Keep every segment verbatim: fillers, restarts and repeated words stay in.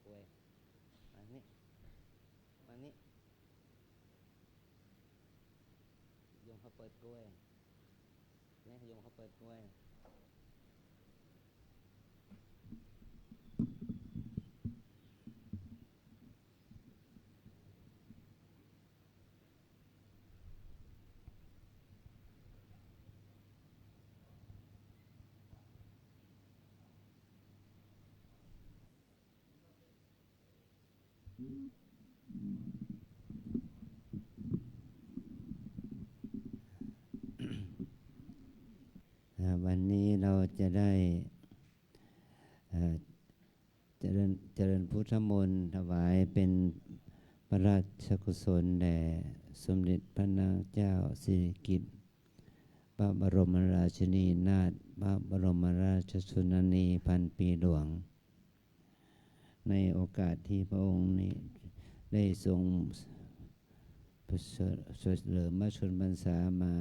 กรวย มานี่ มานี่ โยมเขาเปิดกรวย เนี่ย โยมเขาเปิดกรวย อ่า วันนี้เราจะได้ เอ่อ เจริญ เจริญพุทธมนต์ ถวายเป็นพระราชกุศลแด่สมเด็จพระนางเจ้าสิริกิติ์ พระบรมราชินีนาถ พระบรมราชชนนีพันปีหลวง ในโอกาสที่พระองค์นี้ได้ทรงเฉลิมพระชนมพรรษามา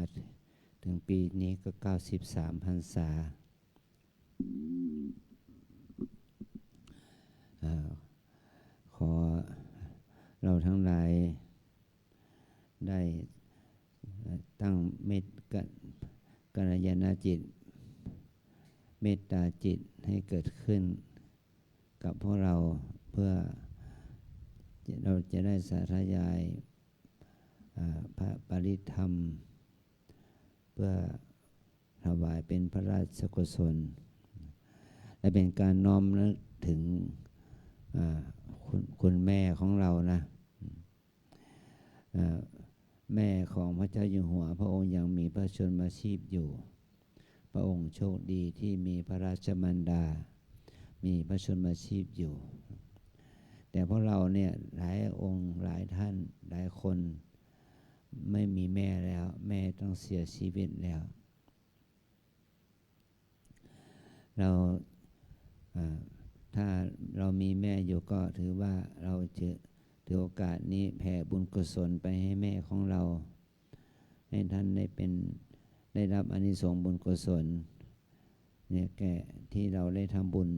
ถึงปีนี้ก็ เก้าสิบสาม พรรษา อ่า ขอเราทั้งหลายได้ตั้งเมต กะ กัลยาณจิต เมตตาจิตให้เกิดขึ้นกับพวกเรา เพื่อเราจะได้สาธยาย อ่า พระปริตรธรรม เพื่อถวายเป็นพระราชกุศล และเป็นการน้อมนึกถึง อ่า คุณ คุณแม่ของเรานะ อ่า แม่ของพระเจ้าอยู่หัว พระองค์ยังมีพระชนมาชีพอยู่ พระองค์โชคดีที่มีพระราชมารดา มีพระชนมาชีพอยู่ แต่พวกเราเนี่ย หลายองค์ หลายท่าน หลายคนไม่มีแม่แล้ว แม่ต้องเสียชีวิตแล้ว เรา อ่า ถ้าเรามีแม่อยู่ก็ถือว่าเราจะถือโอกาสนี้แผ่บุญกุศลไปให้แม่ของเรา ให้ท่านได้เป็น ได้รับอานิสงส์บุญกุศล เนี่ย แก่ที่เราได้ทำบุญ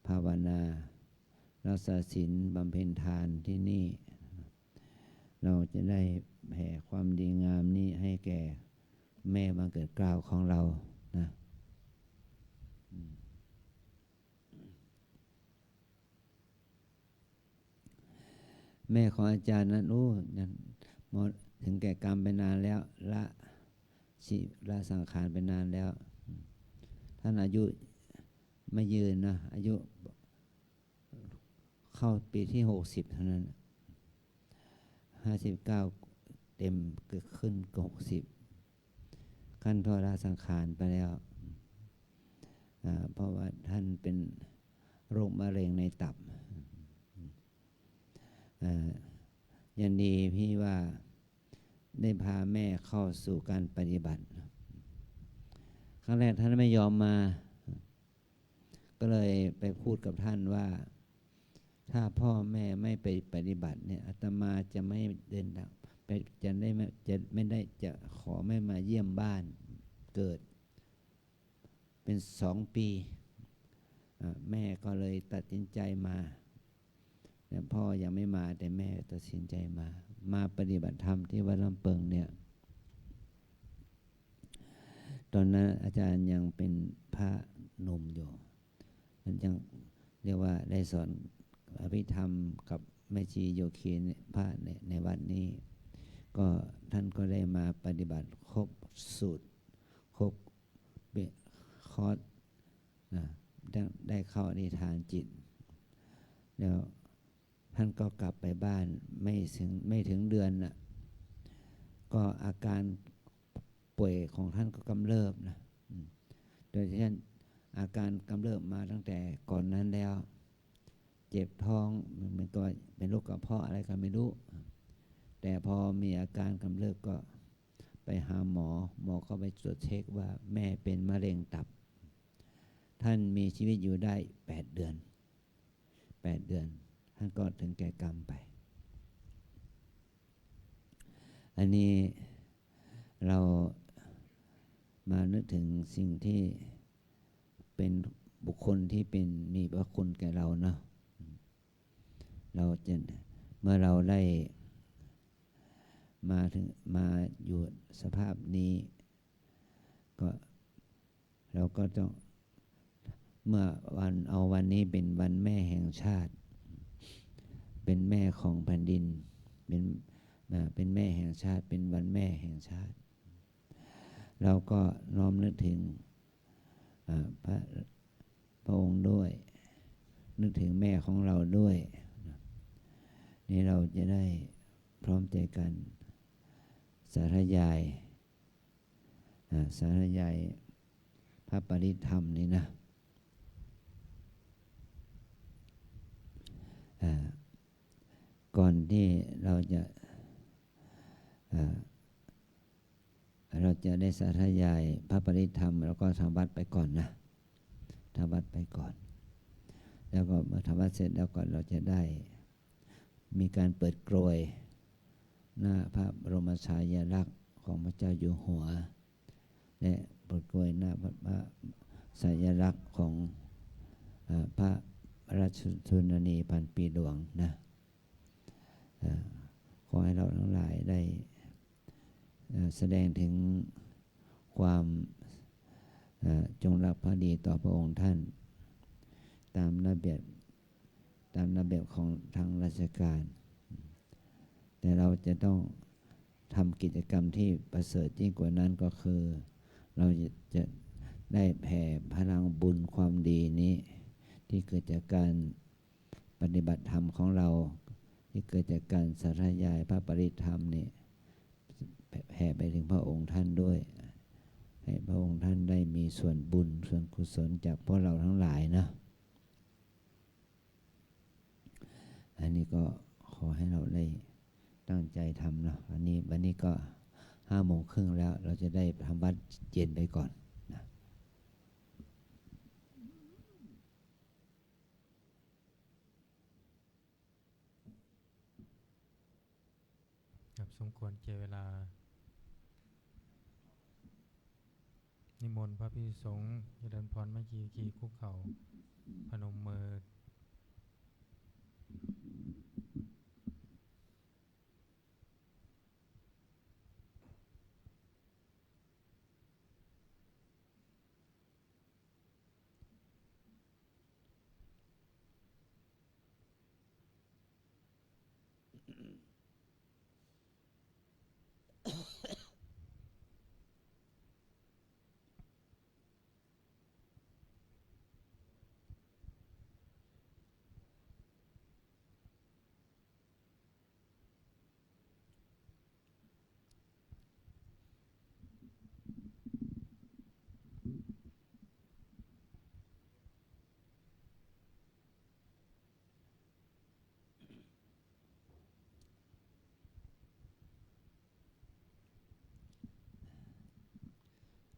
ภาวนา รักษาศีล บำเพ็ญทานที่นี่ เราจะได้แผ่ความดีงามนี้ให้แก่แม่บังเกิดเกล้าของเรานะ อืม แม่ของอาจารย์นั้น โอ้ นั้นมร- ถึงแก่กรรมไปนานแล้ว ละชี- ละสังขารไปนานแล้ว ท่านอายุไม่ยืนนะ อายุเข้าปีที่ หกสิบ เท่านั้น ห้าสิบเก้า เต็ม เกือบขึ้น หกสิบ ท่านก็ละสังขารไปแล้ว อ่า เพราะว่าท่านเป็นโรคมะเร็งในตับ อ่า ยังดีที่ว่าได้พาแม่เข้าสู่การปฏิบัติ ครั้งแรกท่านไม่ยอมมา ก็เลยไปพูดกับท่านว่า ถ้าพ่อแม่ไม่ไปปฏิบัติเนี่ย อาตมาจะไม่เดินทางไป จะได้ไม่- จะไม่ได้- จะขอไม่มาเยี่ยมบ้านเกิด เป็นสองปี อ่า แม่ก็เลยตัดสินใจมา แต่พ่อยังไม่มา แต่แม่ตัดสินใจมา มาปฏิบัติธรรมที่วัดลำเปิงเนี่ย ตอนนั้นอาจารย์ยังเป็นพระหนุ่มอยู่ ท่านยังเรียกว่าได้สอนอภิธรรมกับแม่ชีโยคีเนี่ย พระใน- ในวัดนี้ ก็ท่านก็ได้มาปฏิบัติครบสูตร ครบคอร์สนะ ได้- ได้เข้าอธิษฐานจิต แล้วท่านก็กลับไปบ้าน ไม่ถึง- ไม่ถึงเดือนน่ะ ก็อาการป่วยของท่านก็กำเริบนะ อืม โดยที่ท่านอาการกำเริบมาตั้งแต่ก่อนนั้นแล้ว เจ็บท้อง มันก็เป็นโรคกระเพาะอะไรก็ไม่รู้ แต่พอมีอาการกำเริบก็ไปหาหมอ หมอก็ไปตรวจเช็คว่าแม่เป็นมะเร็งตับ ท่านมีชีวิตอยู่ได้แปดเดือน แปดเดือน ท่านก็ถึงแก่กรรมไป อันนี้เรามานึกถึงสิ่งที่เป็นบุคคลที่เป็น- มีพระคุณแก่เราเนาะ เราจะเมื่อเราได้มาถึงมาอยู่สภาพนี้ ก็เราก็ต้องเมื่อวันเอาวันนี้เป็นวันแม่แห่งชาติ เป็นแม่ของแผ่นดิน เป็นอ่าเป็นแม่แห่งชาติ เป็นวันแม่แห่งชาติ เราก็น้อมนึกถึงอ่าพระพระองค์ด้วย นึกถึงแม่ของเราด้วย นี่เราจะได้พร้อมใจกันสาธยายอ่าสาธยายพระปริตรธรรมนี่นะอ่าก่อนที่เราจะอ่า เราจะได้สาธยายพระปริตรธรรม แล้วก็ทำวัตรไปก่อนนะ ทำวัตรไปก่อน แล้วก็เมื่อทำวัตรเสร็จแล้วก็เราจะได้มีการเปิดโกยหน้าพระบรมฉายาลักษณ์ของพระเจ้าอยู่หัว และเปิดโกยหน้าพระพระฉายาลักษณ์ของเอ่อพระราชชนนีพันปีหลวงนะ เอ่อขอให้เราทั้งหลายได้เอ่อแสดงถึงความเอ่อจงรักภักดีต่อพระองค์ท่าน ตามระเบียบตามระเบียบของทางราชการ แต่เราจะต้องทำกิจกรรมที่ประเสริฐยิ่งกว่านั้นก็คือ เราจะได้แผ่พลังบุญความดีนี้ ที่เกิดจากการ ปฏิบัติธรรมของเราที่เกิดจากการสาธยายพระปริตรธรรมนี่แผ่ไปถึงพระองค์ท่านด้วย ให้พระองค์ท่านได้มีส่วนบุญส่วนกุศลจากพวกเราทั้งหลายนะ อันนี้ก็ขอให้เราได้ตั้งใจทำเนาะ อันนี้วันนี้ก็ห้าโมงครึ่งแล้ว เราจะได้ทำวัตรเย็นไปก่อนนะ ครับ สมควรแก่เวลา นิมนต์พระภิกษุสงฆ์เจริญพร แม่ชี คุกเข่า พนมมือ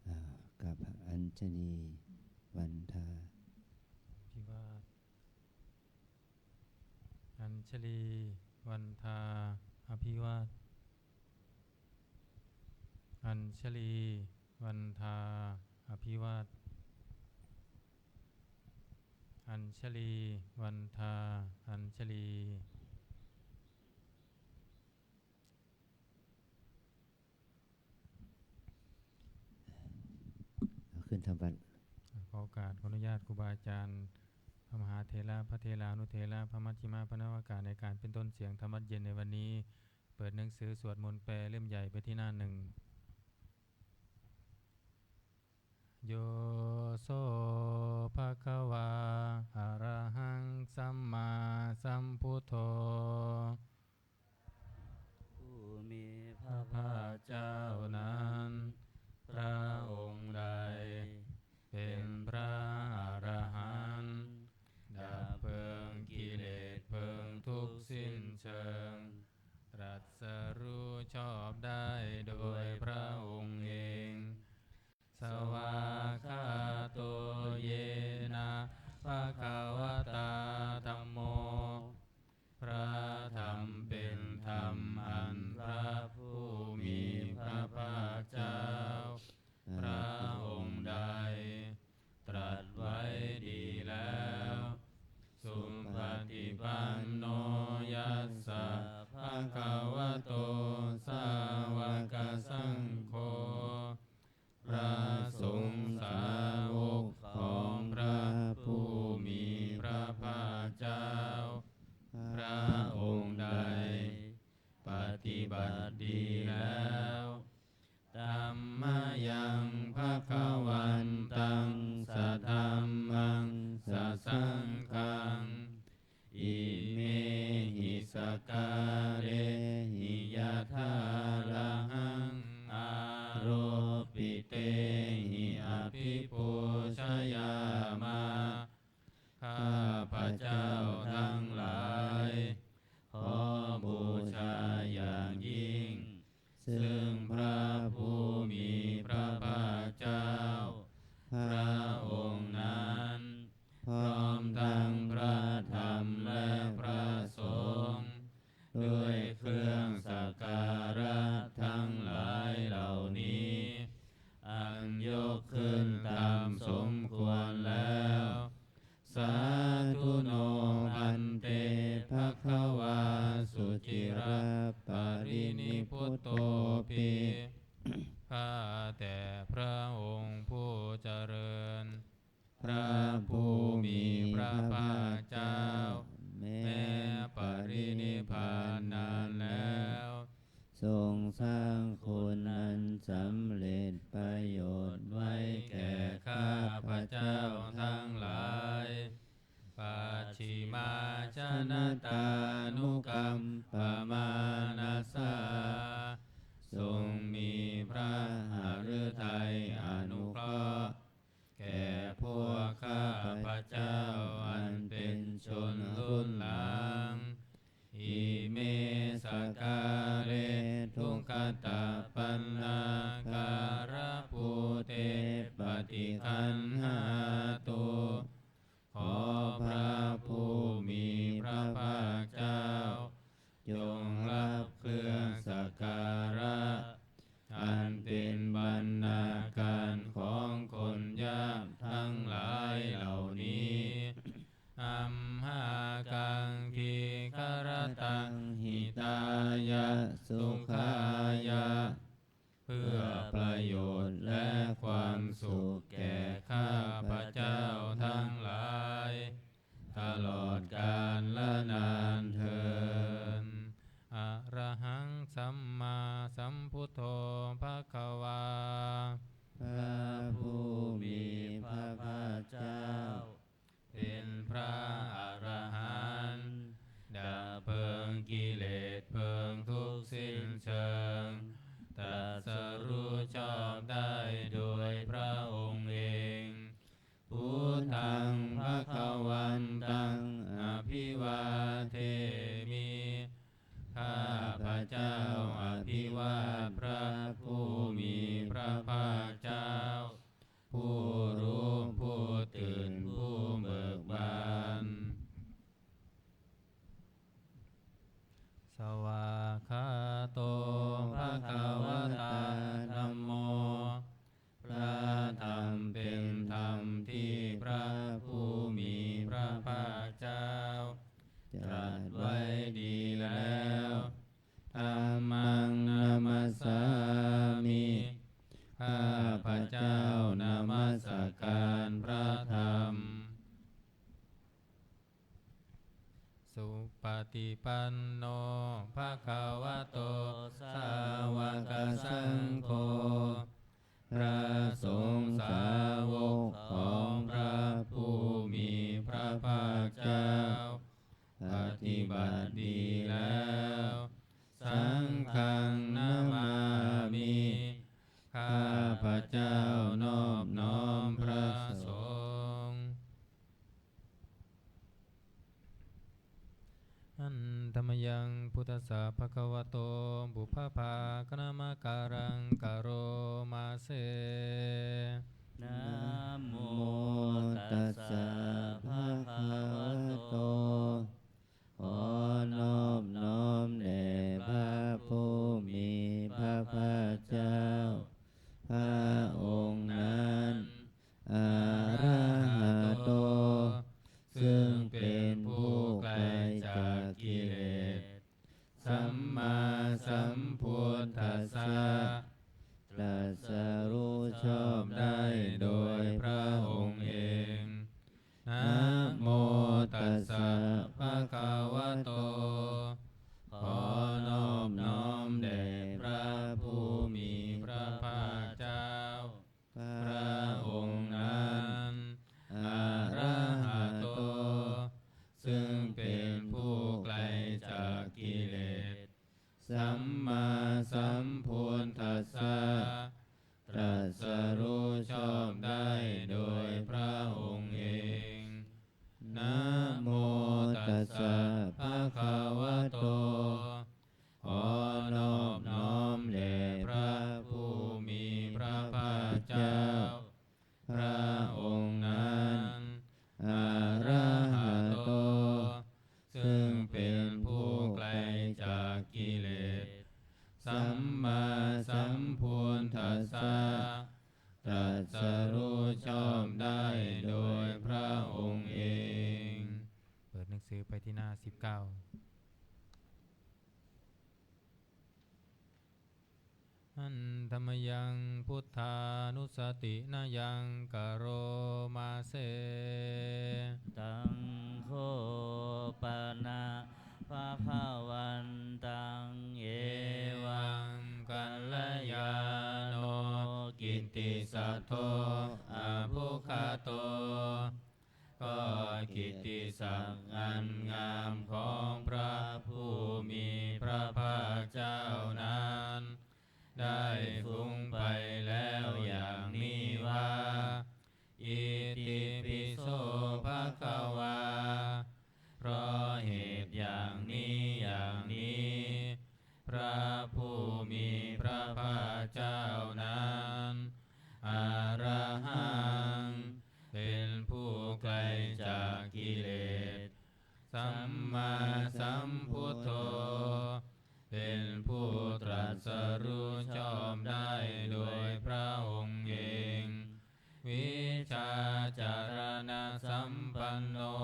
อ่ากราบอัญชลีวันทา ภิวาท อัญชลีวันทา อภิวาท อัญชลีวันทา อภิวาท อัญชลีวันทา อัญชลี เอาขึ้นทำวัตร ขอโอกาส ขออนุญาตครูบาอาจารย์ พระมหาเถระ พระเถรานุเถระ พระมัชฌิมะ พระนวากะ ในการเป็นต้นเสียงธรรมวัตรเย็นในวันนี้ เปิดหนังสือสวดมนต์แปลเล่มใหญ่ไปที่หน้าหนึ่ง Yo so bhagavā arahaṃ sammāsambuddho ผู้มีพระภาคเจ้านั้น พระองค์ใดเป็นพระอรหันต์ ดับเพลิงกิเลสเพลิงทุกข์สิ้นเชิง ตรัสรู้ชอบได้โดยพระองค์เอง Svākkhā mayaṃ bhagavantaṃ sadhammaṃ sasaṅghaṃ imehi sakkārehi yathārahaṃ āropitehi abhipūjayāma. ข้าพเจ้าทั้งหลาย ขอบูชาอย่างยิ่ง ซึ่งพระผู้มีพระภาคเจ้า พระองค์นั้น พร้อมทั้งพระธรรมและพระสงฆ์ ด้วยเครื่องสักการะทั้งหลายเหล่านี้ อันยกขึ้นตามสมควรแล้ว Sādhu no bhante bhagavā suciraparinibbutopi. ข้าแต่พระองค์ผู้เจริญ พระผู้มีพระภาคเจ้า แม้ปรินิพพานนานแล้ว ทรงสร้างคุณอันสำเร็จประโยชน์ไว้แก่ข้าพเจ้าทั้งหลาย Pacchimājanatānukampamānasā ทรงมีพระหฤทัยอนุเคราะห์ แก่พวกข้าพเจ้าอันเป็นชนรุ่นหลัง Ime sakkāre duggatapaṇṇākārabhūte paṭiggaṇhātu. ขอพระผู้มีพระภาคเจ้า จงรับเครื่องสักการะ อันเป็นบรรณาการของคนยากทั้งหลายเหล่านี้ Amhākaṃ dīgharattaṃ hitāya sukhāya เพื่อประโยชน์และความสุขแก่ข้าพเจ้าทั้งหลาย ตลอดกาลนานเทอญ Arahaṃ sammāsambuddho bhagavā. พระผู้มีพระภาคเจ้า เป็นพระอรหันต์ ดับเพลิงกิเลสเพลิงทุกข์สิ้นเชิง ตรัสรู้ชอบได้โดยพระองค์เอง Buddhaṃ bhagavantaṃ abhivādemi. ข้าพเจ้าอภิวาทพระผู้มีพระภาคเจ้า ผู้รู้ผู้ตื่นผู้เบิกบาน Svākkhāto bhagavatā dhammo. พระธรรมเป็นธรรมที่พระผู้มีพระภาคเจ้า ตรัสไว้ดีแล้ว Dhammaṃ namassāmi. ข้าพเจ้านมัสการพระธรรม Supaṭipanno bhagavato sāvakasaṅgho. พระสงฆ์สาวกของพระผู้มีพระภาคเจ้า ปฏิบัติดีแล้ว Saṅghaṃ namāmi. ข้าพเจ้านอบน้อมพระสงฆ์ Handa mayaṃ buddhassa bhagavato pubbabhāganamakāraṃ karoma se. Namo tassa bhagavato. ขอนอบน้อมแด่พระผู้มีพระภาคเจ้า พระองค์นั้น Arahato ซึ่งเป็นผู้ไกลจากกิเลส Sammāsambuddhassa ตรัสรู้ชอบได้โดยพระองค์เอง Namo tassa bhagavato. ขอนอบน้อมแด่พระผู้มีพระภาคเจ้า ตรัสรู้ชอบได้โดยพระองค์เอง Namo tassa bhagavato ขอนอบน้อมแด่พระผู้มีพระภาคเจ้า พระองค์นั้น arahato ซึ่งเป็นผู้ไกลจากกิเลส sammāsambuddhassa ตรัสรู้ชอบได้โดยพระองค์เอง เปิดหนังสือไปที่หน้าสิบเก้า Handa mayaṃ buddhānussatinayaṃ karoma se. Taṃ kho pana bhagavantaṃ evaṃ kalyāṇo kittisaddo abbhuggato ก็กิตติศักดิ์อันงามของพระผู้มีพระภาคเจ้านั้น ได้ฟุ้งไปแล้วอย่างนี้ว่า Itipi so bhagavā เพราะเหตุอย่างนี้อย่างนี้ พระผู้มีพระภาคเจ้านั้น arahaṃ เป็นผู้ไกลจากกิเลส sammāsambuddho เป็นผู้ตรัสรู้ชอบได้โดยพระองค์เอง vijjācaraṇasampanno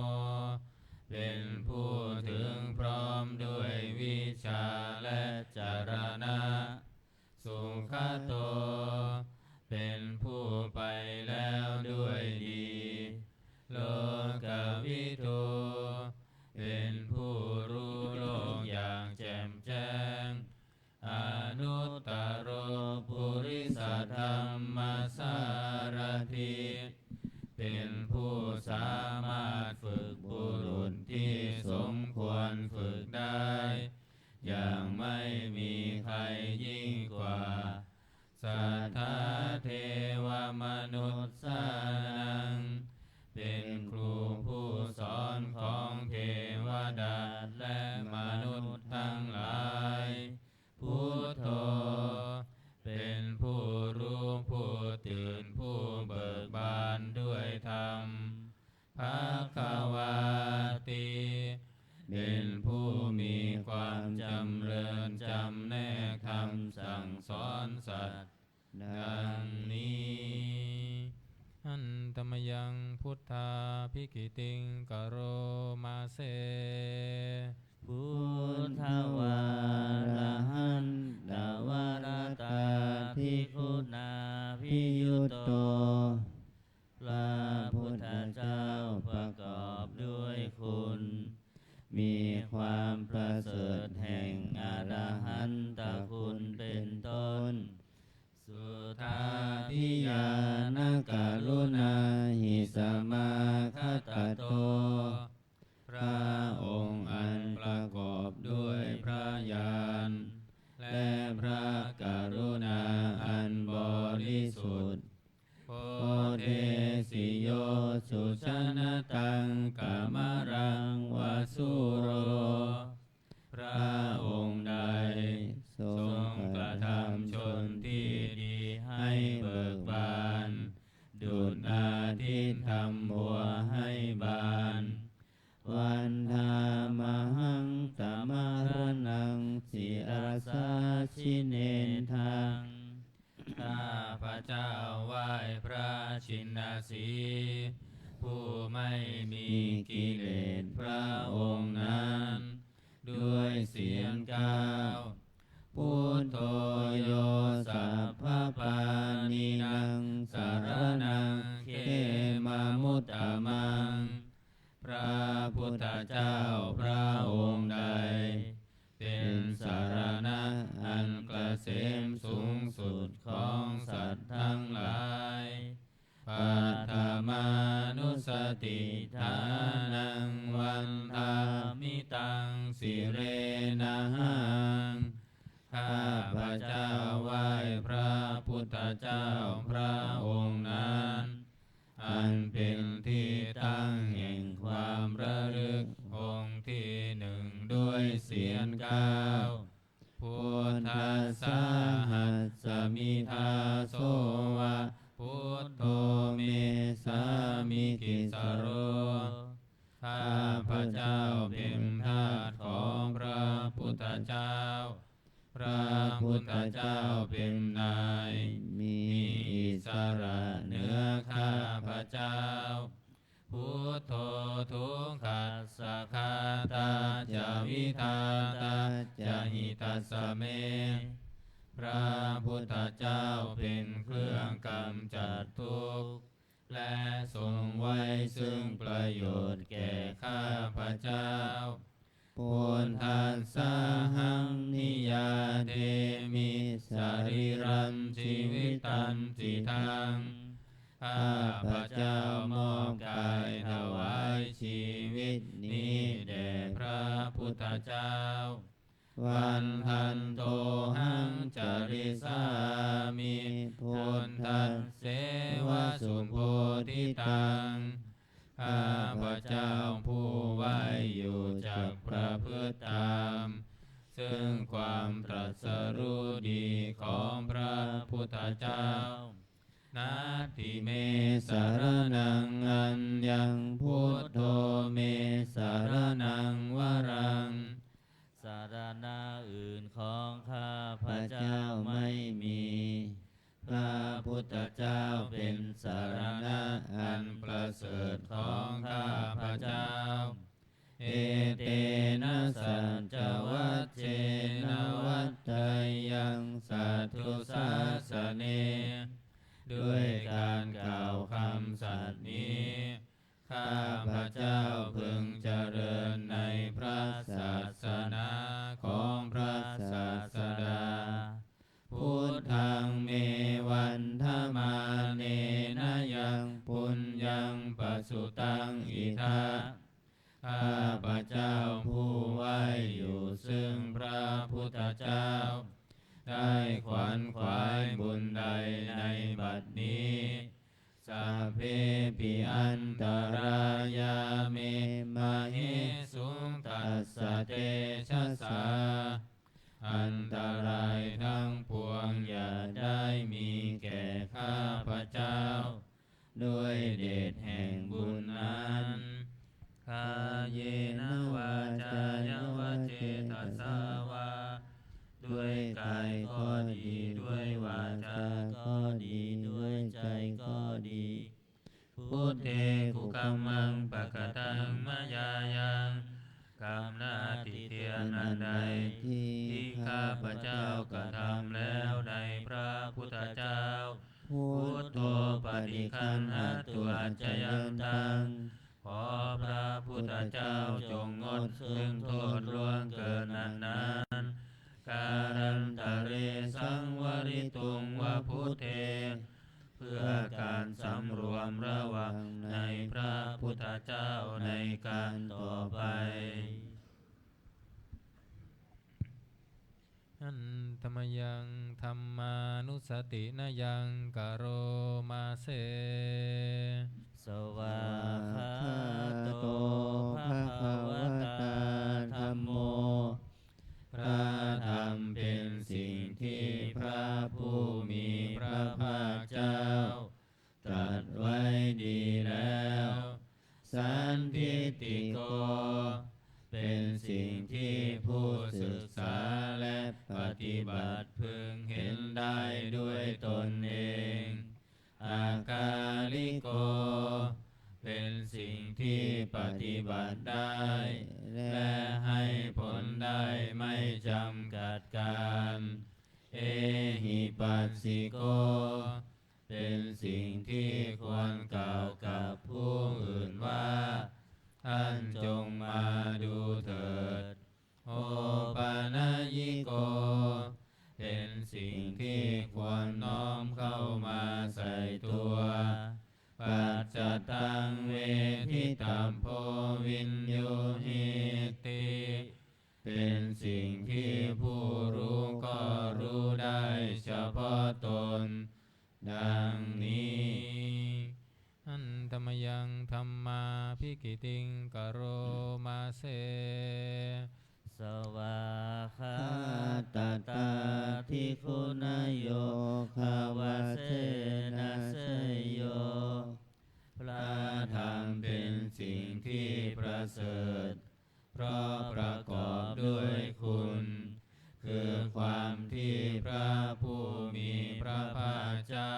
เป็นผู้ถึงพร้อมด้วยวิชชาและจรณะ sugato เป็นผู้ไปแล้วด้วยดี lokavidū เป็นผู้รู้โลกอย่างแจ่มแจ้ง anuttaro purisadammasārathi เป็นผู้สามารถฝึกบุรุษที่สมควรฝึกได้ อย่างไม่มีใครยิ่งกว่า satthā devamanussānaṃ เป็นครูผู้สอนของเทวดาและมนุษย์ทั้งหลาย buddho เป็นผู้รู้ผู้ตื่นผู้เบิกบานด้วยธรรม bhagavāti เป็นผู้มีความจำเริญจำแนกธรรมสั่งสอนสัตว์ ดังนี้ Handa mayaṃ buddhābhigītiṃ karoma se. Buddhavārahantavaratādiguṇābhiyutto พระพุทธเจ้าประกอบด้วยคุณ มีความประเสริฐแห่งอรหันตคุณเป็นต้น suddhābhiñāṇakaruṇāhi samāgatatto พระองค์อันประกอบด้วยพระญาณ และพระกรุณาอันบริสุทธิ์ bodhesi yo sujanataṃ kamalaṃ va sūro พระองค์ใดทรงกระทำชนที่ดีให้เบิกบาน ดุจอาทิตย์ทำบัวให้บาน Vandāmahaṃ tamaraṇaṃ sirasā jinendaṃ ข้าพเจ้าไหว้พระชินสีห์ ผู้ไม่มีกิเลสพระองค์นั้น ด้วยเสียงกล้าว Buddho yo sabbapāṇīnaṃ saraṇaṃ khemamuttamaṃ พระพุทธเจ้าพระองค์ใด เป็นสรณะอันเกษมสูงสุดของสัตว์ทั้งหลาย Paṭhamānussatiṭṭhānaṃ vandāmi taṃ sirenahaṃ ข้าพเจ้าไหว้พระพุ ทธเจ้าพระองค์นั้น อันเป็นที่ตั้งแห่งความระลึกองค์ที่หนึ่งด้วยเสียงเก้า Buddhassāhasmi dāso va, buddho me sāmikissaro. ข้าพเจ้าเป็นทาสของพระพุทธเจ้า พระพุทธเจ้าเป็นนาย มีอิสระเหนือข้าพเจ้า Buddho dukkhassa ghātā ca vidhātā ca hitassa me. พระพุทธเจ้าเป็นเครื่องกำจัดทุกข์ และทรงไว้ซึ่งประโยชน์แก่ข้าพเจ้า Buddhassāhaṃ niyyādemi sarīraṃ jīvitañcidaṃ. ข้าพเจ้ามอบกายถวายชีวิตนี้แด่พระพุทธเจ้า Vandantohaṃ carissāmi buddhasseva subodhitaṃ. ข้าพเจ้าผู้ไหว้อยู่จักประพฤติตาม ซึ่งความตรัสรู้ดีของพระพุทธเจ้า Natthi me saraṇaṃ aññaṃ, buddho me saraṇaṃ varaṃ. สรณะอื่นของข้าพเจ้าไม่มี พระพุทธเจ้าเป็นสรณะอันประเสริฐของข้าพเจ้า Etena saccavajjena vaḍḍheyyaṃ satthusāsane. ด้วยการกล่าวคำสัตย์นี้ ข้าพเจ้าพึงเจริญในพระศาสนาของพระศาสดา Buddhaṃ me vandamānena yaṃ puññaṃ pasutaṃ idha. ข้าพเจ้าผู้ไหว้อยู่ซึ่งพระพุทธเจ้า ได้ขวนขวายบุญใดในบัดนี้ Sabbepi antarāyā me māhesuṃ tassa tejasā. อันตรายทั้งปวงอย่าได้มีแก่ข้าพเจ้า ด้วยเดชแห่งบุญนั้น Kāyena vācāya va cetasā vā. ด้วยกายก็ดี ด้วยวาจาก็ดี ด้วยใจก็ดี Buddhe kukammaṃ pakataṃ mayā yaṃ. กรรมหน้าที่เตียนอันใด ที่ข้าพเจ้ากระทำแล้วในพระพุทธเจ้า Buddho paṭiggaṇhatu accayantaṃ. ขอพระพุทธเจ้าจงงดซึ่งโทษล่วงเกินอันนั้น Kālantare saṃvarituṃ va buddhe. เพื่อการสำรวมระวังในพระพุทธเจ้าในการต่อไป Handa mayaṃ dhammānussatinayaṃ karoma se. Svākkhāto bhagavatā dhammo. พระธรรมเป็นสิ่งที่พระผู้มีพระภาคเจ้า ตรัสไว้ดีแล้ว Sandiṭṭhiko. เป็นสิ่งที่ผู้ศึกษาและปฏิบัติพึงเห็นได้ด้วยตนเอง Akāliko. เป็นสิ่งที่ปฏิบัติได้ และให้ผลได้ไม่จำกัดกาล Ehipassiko. เป็นสิ่งที่ควรกล่าวกับผู้อื่นว่า ท่านจงมาดูเถิด Opanayiko. เป็นสิ่งที่ควรน้อมเข้ามาใส่ตัว Paccattaṃ veditabbo viññūhīti. เป็นสิ่งที่ผู้รู้ก็รู้ได้เฉพาะตน ดังนี้ Handa mayaṃ dhammābhigītiṃ karoma se. Svākkhātatādiguṇayogavasena seyyo. พระธรรมเป็นสิ่งที่ประเสริฐ เพราะประกอบด้วยคุณ คือความที่พระผู้มีพระภาคเจ้า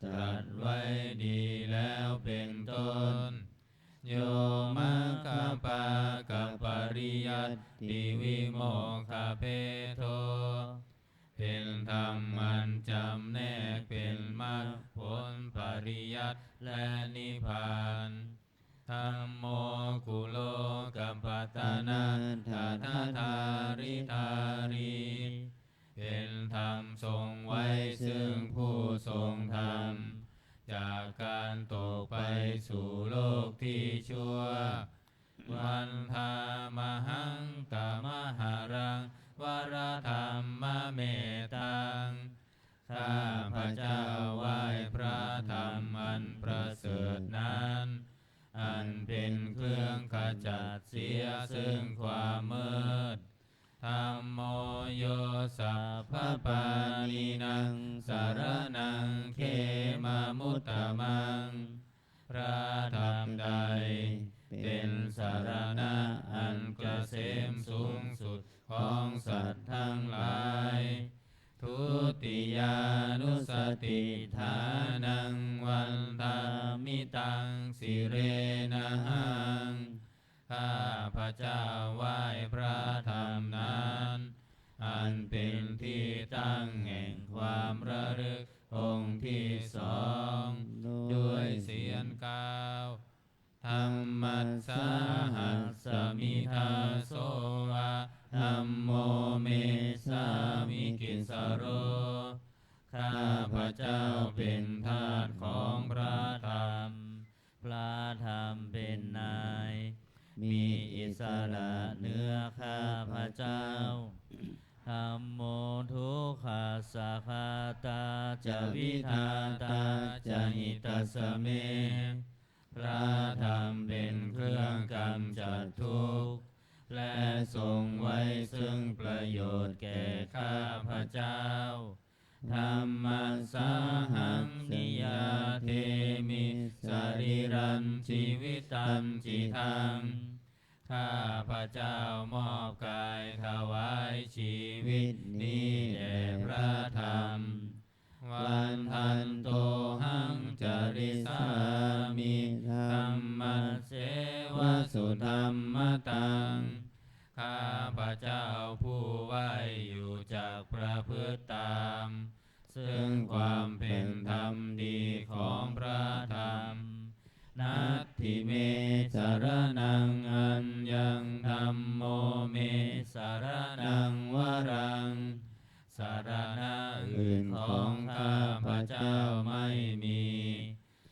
ตรัสไว้ดีแล้วเป็นต้น Yo maggapākapariyattidivimokkhabhedo. เป็นธรรมอันจำแนกเป็นมรรคผลปริยัติและนิพพาน Dhammo kulokapattanadharadhāridhārī. เป็นธรรมทรงไว้ซึ่งผู้ทรงธรรม จากการตกไปสู่โลกที่ชั่ว Vandāmahaṃ tamaharaṃ varadhammametaṃ. ข้าพเจ้าไหว้พระธรรมอันประเสริฐนั้น อันเป็นเครื่องขจัดเสียซึ่งความมืด Dhammo yo sabbapāṇīnaṃ saraṇaṃ khemamuttamaṃ. พระธรรมใดเป็นสรณะอันเกษมสูงสุดของสัตว์ทั้งหลาย Dutiyānussatiṭṭhānaṃ vandāmi taṃ sirenahaṃ. ข้าพเจ้าไหว้พระธรรมนั้น อันเป็นที่ตั้งแห่งความระลึกองค์ที่สอง ด้วยเสียงกล่าว Dhammassāhasmi dāso va dhammo me sāmikissaro. ข้าพเจ้าเป็นทาสของพระธรรม พระธรรมเป็นนาย มีอิสระเหนือข้าพเจ้า Dhammo dukkhassa ghātā ca vidhātā ca hitassa me. พระธรรมเป็นเครื่องกำจัดทุกข์ และทรงไว้ซึ่งประโยชน์แก่ข้าพเจ้า Dhammassāhaṃ niyyādemi sarīrañjīvitañcidaṃ. ข้าพเจ้ามอบกายถวายชีวิตนี้แด่พระธรรม Vandantohaṃ carissāmi dhammasseva sudhammataṃ. ข้าพเจ้าผู้ไหว้อยู่จักประพฤติตาม ซึ่งความเป็นธรรมดีของพระธรรม Natthi me saraṇaṃ aññaṃ dhammo me saraṇaṃ varaṃ. สรณะอื่นของข้าพเจ้าไม่มี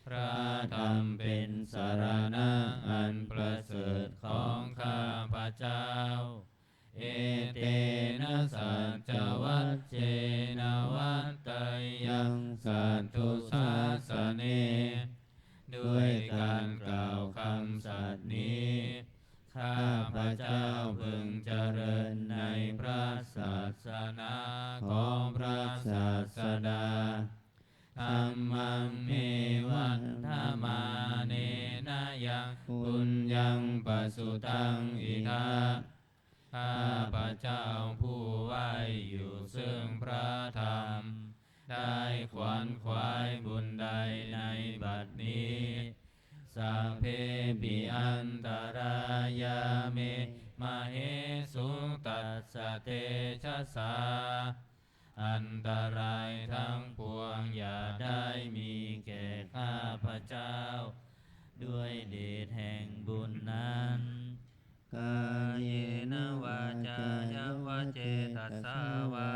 พระธรรมเป็นสรณะอันประเสริฐของข้าพเจ้า Etena saccavajjena vaḍḍheyyaṃ satthu sāsane. ด้วยการกล่าวคำสัตย์นี้ ข้าพเจ้าพึงเจริญในพระศาสนาของพระศาสดา Dhammaṃ me vandamānena yaṃ puññaṃ pasutaṃ idha. ข้าพเจ้าผู้ไหว้อยู่ซึ่งพระธรรม ได้ขวนขวายบุญใดในบัดนี้ Sabbepi antarāyā me māhesuṃ tassa tejasā. อันตรายทั้งปวงอย่าได้มีแก่ข้าพเจ้า ด้วยเดชแห่งบุญนั้น Kāyena vācāya va cetasā vā.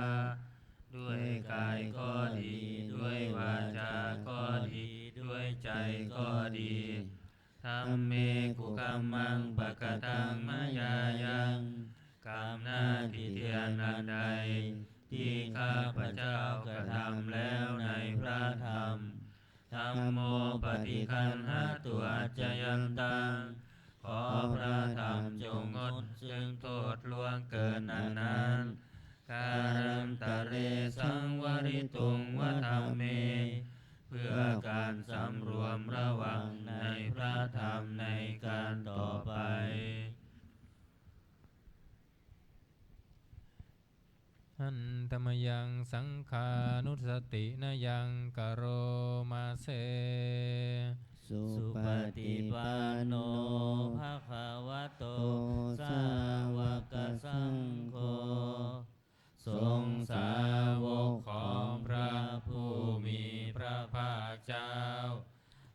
ด้วยกายก็ดี ด้วยวาจาก็ดี ด้วยใจก็ดี Dhamme kukammaṃ pakataṃ mayā yaṃ. กรรมหน้าที่เตียนอันใด ที่ข้าพเจ้ากระทำแล้วในพระ Gaṇhatu accayantaṃ ขอพระธรรมจงงดซึ่งโทษล่วงเกินอันนั้น Kālantare saṃvarituṃ va dhamme เพื่อการสำรวมระวังในพระธรรมในการต่อไป Handa mayaṃ saṅghānussatinayaṃ karoma se. Supaṭipanno bhagavato sāvakasaṅgho. สงฆ์สาวกของพระผู้มีพระภาคเจ้า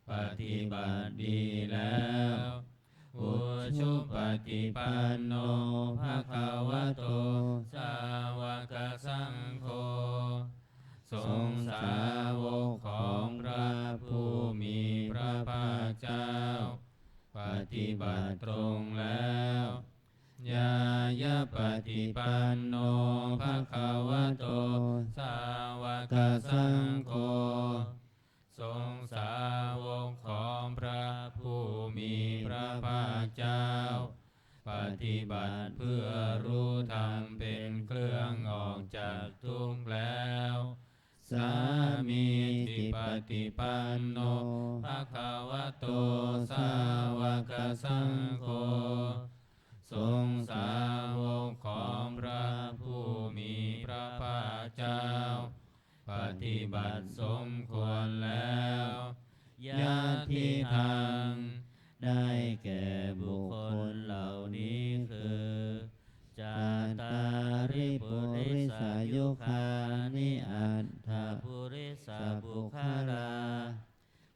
ปฏิบัติดีแล้ว Ujupaṭipanno bhagavato sāvakasaṅgho. สงฆ์สาวกของพระผู้มีพระภาคเจ้า ปฏิบัติตรงแล้ว Ñāyapaṭipanno bhagavato sāvakasaṅgho. สงฆ์สาวกของพระผู้มีพระภาคเจ้า ปฏิบัติเพื่อรู้ธรรมเป็นเครื่องออกจากทุกข์แล้ว Sāmīcipaṭipanno bhagavato sāvakasaṅgho. สงฆ์สาวกของพระผู้มีพระภาคเจ้า ปฏิบัติสมควรแล้ว Yadidaṃ ได้แก่บุคคลเหล่านี้คือ Cattāri purisayugāni aṭṭha purisapuggalā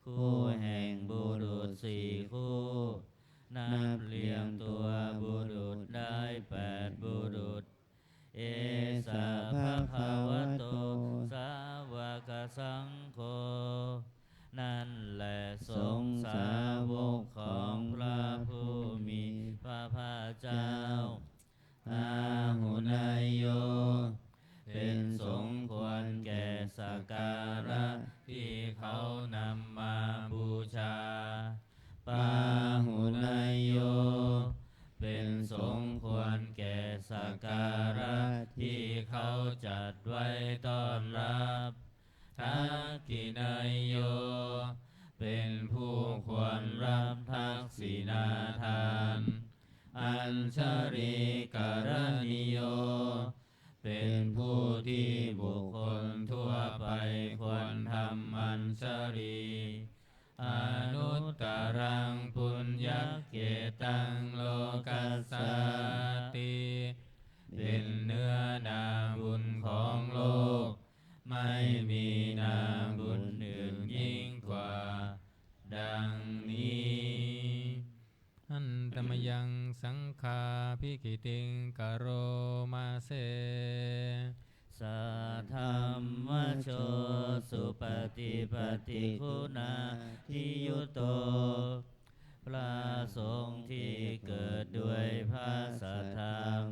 คู่แห่งบุรุษสี่คู่ นับเรียงตัวบุรุษได้แปดบุรุษ Esa bhagavato sāvakasaṅgho นั่นแหละสงฆ์สาวกของพระผู้มีพระภาคเจ้า Āhuneyyo เป็นสงฆ์ควรแก่สักการะที่เขานำมาบูชา Pāhuneyyo เป็นสงฆ์ควรแก่สักการะที่เขาจัดไว้ต้อนรับ Dakkhiṇeyyo เป็นผู้ควรรับทักษิณาทาน Añjalikaraṇīyo เป็นผู้ที่บุคคลทั่วไปควรทำอัญชลี Anuttaraṃ puññakkhettaṃ lokassāti เป็นเนื้อนาบุญของโลก ไม่มีนาบุญอื่นยิ่งกว่า ดังนี้ Handa mayaṃ saṅghābhigītiṃ karoma se. Saddhammajo supaṭipattiguṇādiyutto พระสงฆ์ที่เกิดด้วยพระสัทธรรม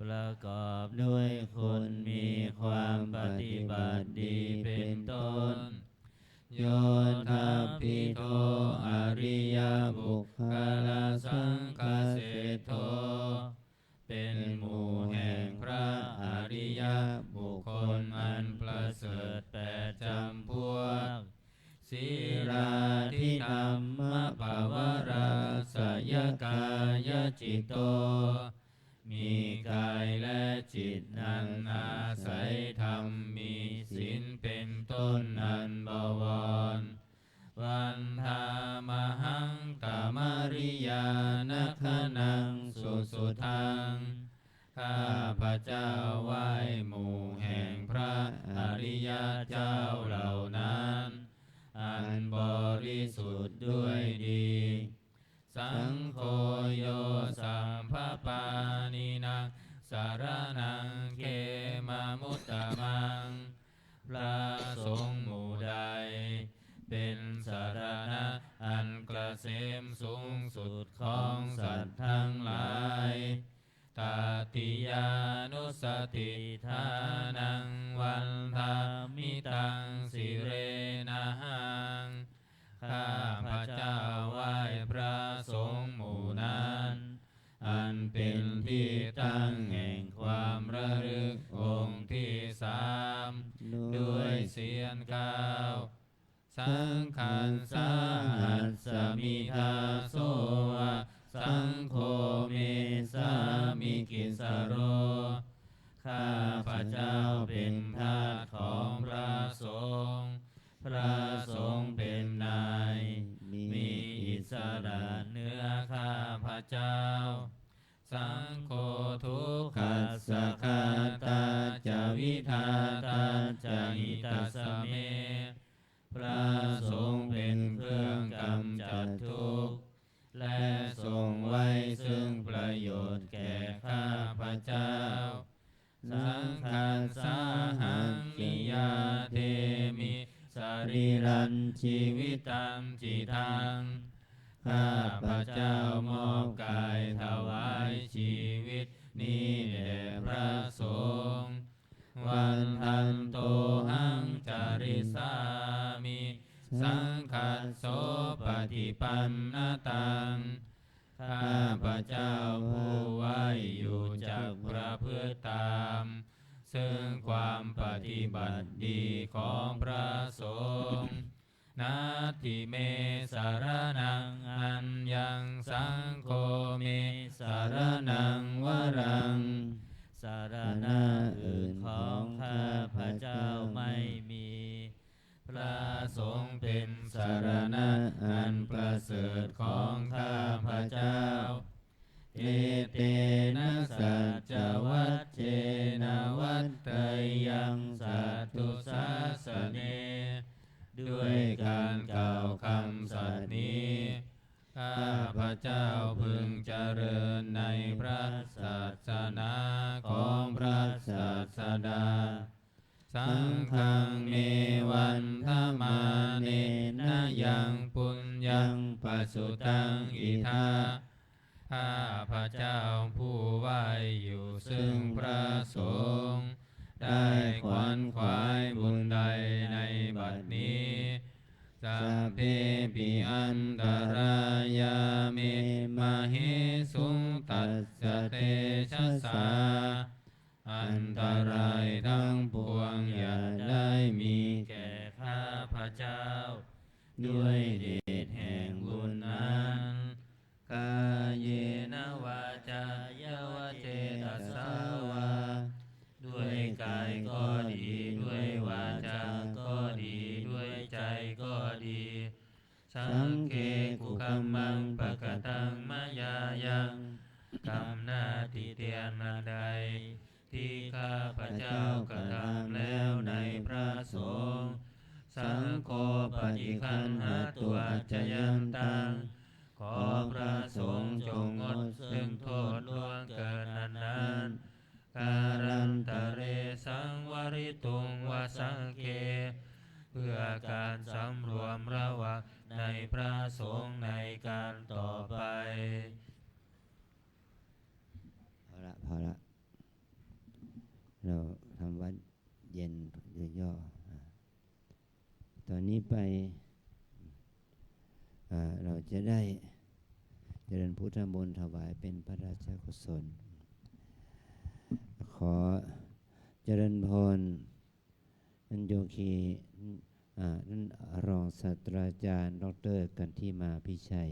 ประกอบด้วยคุณมีความปฏิบัติดีเป็นต้น Yoṭṭhabbidho ariyapuggalasaṅghaseṭṭho เป็นหมู่แห่งพระอริยบุคคลอันประเสริฐแปดจำพวก Sīlādidhammapavaraṃ seyyathāyacitto มีกายและจิตอันอาศัยธรรม มีศีลเป็นต้นอันบวร Vandāmahaṃ tamariyanagaṇaṃ susuddhaṃ ข้าพเจ้าไหว้หมู่แห่งพระอริยเจ้าเหล่านั้น อันบริสุทธิ์ด้วยดี Saṅgho yo sabbapāṇīnaṃ saraṇaṃ khemamuttamaṃ พระสงฆ์หมู่ใด เป็นสรณะอันเกษมสูงสุดของสัตว์ทั้งหลาย Tatiyānussatiṭṭhānaṃ vandāmi taṃ sirenahaṃ ข้า Saṅghassa hasmi dāso va, saṅgho me sāmikissaro. ข้าพเจ้าเป็นทาสของพระสงฆ์ พระสงฆ์เป็นนาย มีอิสระเหนือข้าพเจ้า Saṅgho dukkhassa ghātā ca vidhātā ca hitassa me. พระสงฆ์เป็นเครื่องกำจัดทุกข์ และทรงไว้ซึ่งประโยชน์แก่ข้าพเจ้า Saṅghassahaṃ niyyādemi sarīrañjīvitañcidaṃ. ข้าพเจ้ามอบกายถวายชีวิตนี้แด่พระสงฆ์ Vandantohaṃ carissāmi saṅghassopaṭipannataṃ. ข้าพเจ้าผู้ไหว้อยู่จักประพฤติตามซึ่งความปฏิบัติดีของพระสงฆ์ Natthi me saraṇaṃ aññaṃ saṅgho me saraṇaṃ varaṃ. สรณะอื่นของข้าพเจ้าไม่มี พระสงฆ์เป็นสรณะอันประเสริฐของข้าพเจ้า Etena saccavajjena vaḍḍheyyaṃ satthu sāsane. ด้วยการกล่าวคำสัตย์นี้ ข้าพเจ้าพึงเจริญในพระศาสนาของพระศาสดา Saṅghaṃ me vandamānena yaṃ puññaṃ pasutaṃ idha. ข้าพเจ้าผู้ไหว้อยู่ซึ่งพระสงฆ์ ได้ขวนขวายบุญใดในบัดนี้ Sabbepi antarāyā me māhesuṃ tassa tejasā. อันตรายทั้งปวงอย่าได้มีแก่ข้าพเจ้า ด้วยเดชแห่งบุญนั้น Kāyena vācāya va cetasā vā. ด้วยกายก็ดี ด้วยวาจาก็ดี ด้วยใจก็ดี Saṅghe kukammaṃ pakataṃ mayā yaṃ. กรรมหน้าติเตียนอันใด ที่ข้าพเจ้ากระทำแล้วในพระสงฆ์ Saṅgho paṭiggaṇhatu accayantaṃ. ขอพระสงฆ์จงงดซึ่งโทษล่วงเกินอันนั้น Kālantare saṃvarituṃ va saṅghe. เพื่อการสำรวมระวังในพระสงฆ์ในการต่อไป เอาละ พอละ เราทำวัตรเย็นย่อๆ อ่า ตอนนี้ไป อ่า เราจะได้เจริญพุทธมนต์ถวายเป็นพระราชกุศล ขอเจริญพร ท่านโยคี อ่า ท่านรองศาสตราจารย์ ดอกเตอร์ กันทิมา พิชัย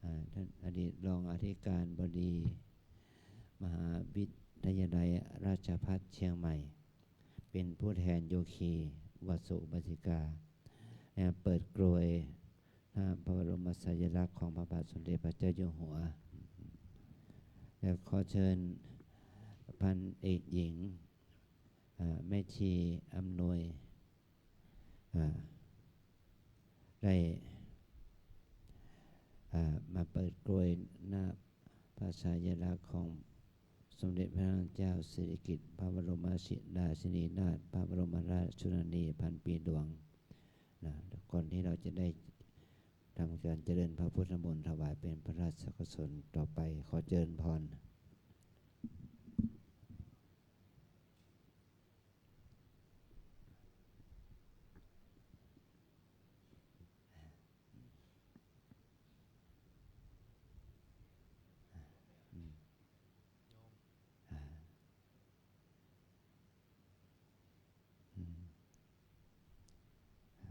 อ่า ท่านอดีตรองอธิการบดี มหาวิทยาลัยราชภัฏเชียงใหม่ เป็นผู้แทนโยคี อุบาสกอุบาสิกา และเปิดกรวยหน้าพระบรมฉายาลักษณ์ของพระบาทสมเด็จพระเจ้าอยู่หัว และขอเชิญพันเอกหญิง อ่า แม่ชีอำนวย อ่า ได้ อ่า มาเปิดกรวยหน้าพระฉายาลักษณ์ของสมเด็จพระนางเจ้าสิริกิติ์ พระบรมราชินีนาถ พระบรมราชชนนีพันปีหลวง นะ ก่อนที่เราจะได้ทำการเจริญพระพุทธมนต์ถวายเป็นพระราชกุศลต่อไป ขอเจริญพร อืม อ่า อืม อ่า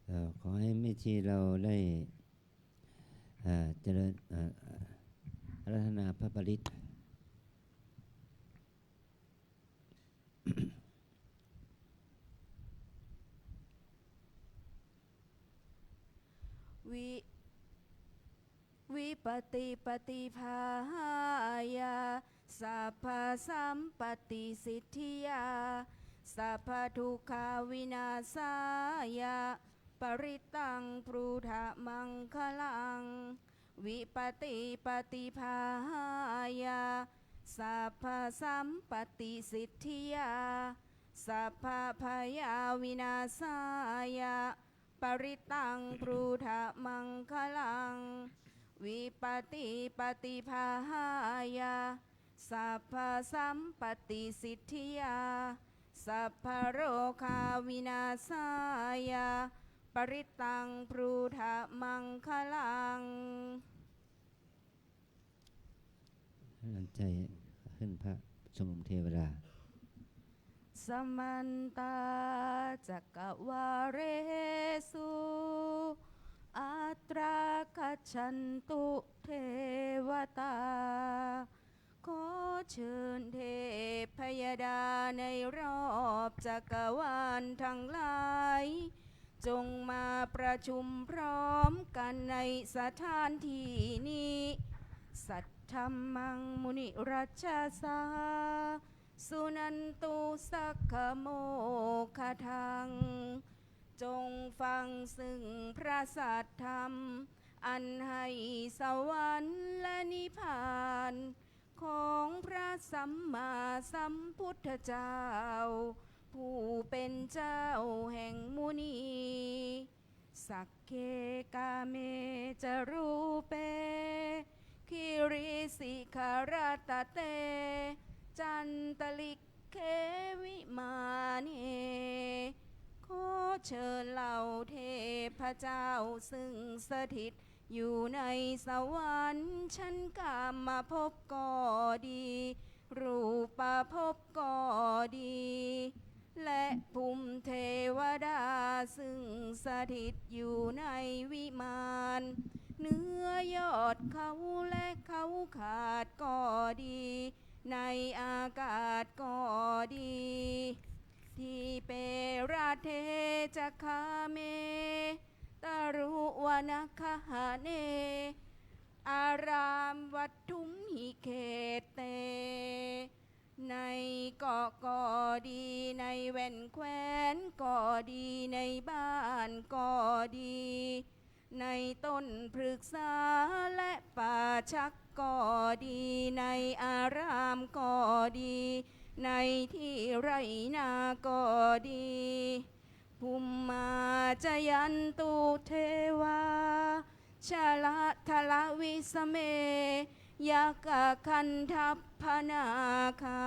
เอ่อ ขอให้แม่ชีเราได้ เอ่อ เจริญ เอ่อ อาราธนาพระปริตร Vi- Vipattipaṭibāhāya sabbasampattisiddhiyā sabbadukkhavināsāya parittaṃ brūtha maṅgalaṃ. Vipattipaṭibāhāya sabbasampattisiddhiyā sabbabhayavināsāya parittaṃ brūtha maṅgalaṃ. Vipattipaṭibāhāya sabbasampattisiddhiyā sabbarogavināsāya parittaṃ brūtha maṅgalaṃ. ให้กำลังใจขึ้นพระชุมนุมเทวดา Samantā cakkavāḷesu atrāgacchantu devatā. ขอเชิญเทพยดาในรอบจักรวาลทั้งหลาย จงมาประชุมพร้อมกันในสถานที่นี้ Saddhammaṃ munirājassa suṇantu saggamokkhadaṃ. จงฟังซึ่งพระสัทธรรม อันให้สวรรค์และนิพพาน ของพระสัมมาสัมพุทธเจ้า ผู้เป็นเจ้าแห่งมุนี Sagge kāme ca rūpe girisikharataṭe cantalikkhe vimāne. ขอเชิญเหล่าเทพเจ้าซึ่งสถิตอยู่ในสวรรค์ชั้นกามภพก็ดี รูปภพก็ดี และภูมิเทวดาซึ่งสถิตอยู่ในวิมาน เหนือยอดเขาและเขาขาดก็ดี ในอากาศก็ดี Dīpe raṭṭhe ca gāme taruvanagahane ārāmavaṭṭhumhi khette. ในเกาะก็ดี ในแว่นแคว้นก็ดี ในบ้านก็ดี ในต้นพฤกษาและป่าชักก็ดี ในอารามก็ดี ในที่ไร่นาก็ดี Bhummā cāyantu devā jalathalavisame yakkhagandhabbanāgā.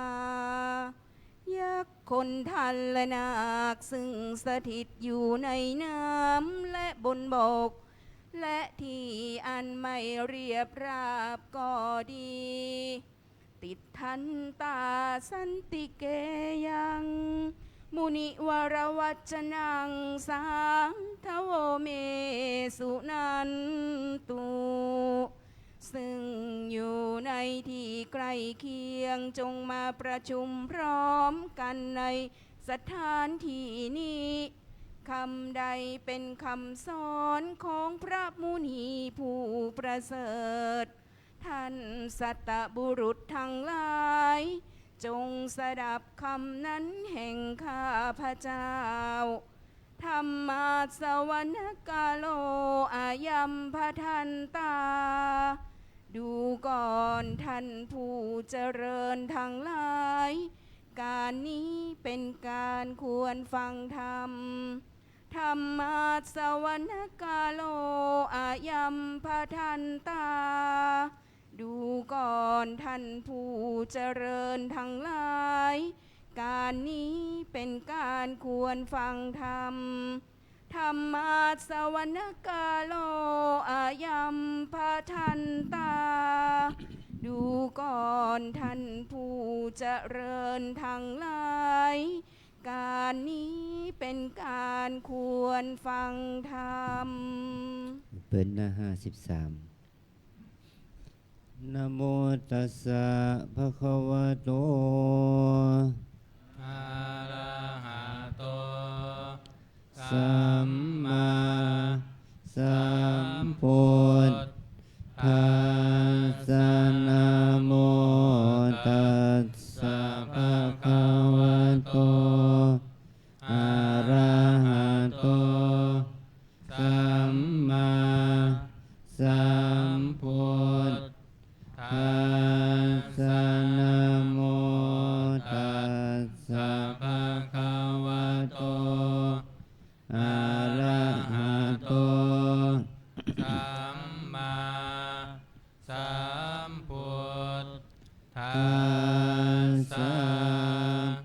ยักษ์คนทันและนาค ซึ่งสถิตอยู่ในน้ำและบนบก และที่อันไม่เรียบราบก็ดี Tiṭṭhantā santike yaṃ munivaravacanaṃ sādhavo me suṇantu. ซึ่งอยู่ในที่ใกล้เคียง จงมาประชุมพร้อมกันในสถานที่นี้ คำใดเป็นคำสอนของพระมุนีผู้ประเสริฐ ท่านสัตบุรุษทั้งหลาย จงสดับคำนั้นแห่งข้าพเจ้า Dhammassavanakālo ayambhadantā. ดูก่อนท่านผู้เจริญทั้งหลาย การนี้เป็นการควรฟังธรรม Dhammassavanakālo ayambhadantā. ดูก่อนท่านผู้เจริญทั้งหลาย การนี้เป็นการควรฟังธรรม Dhammassavanakālo ayambhadantā. ดูก่อนท่านผู้เจริญทั้งหลาย การนี้เป็นการควรฟังธรรม เปิดหน้าห้าสิบสาม Namo tassa bhagavato arahato sammāsambuddhassa. Namo tassa bhagavato arahato sammāsambuddhassa. Namo tassa bhagavato arahato sammāsambuddhassa.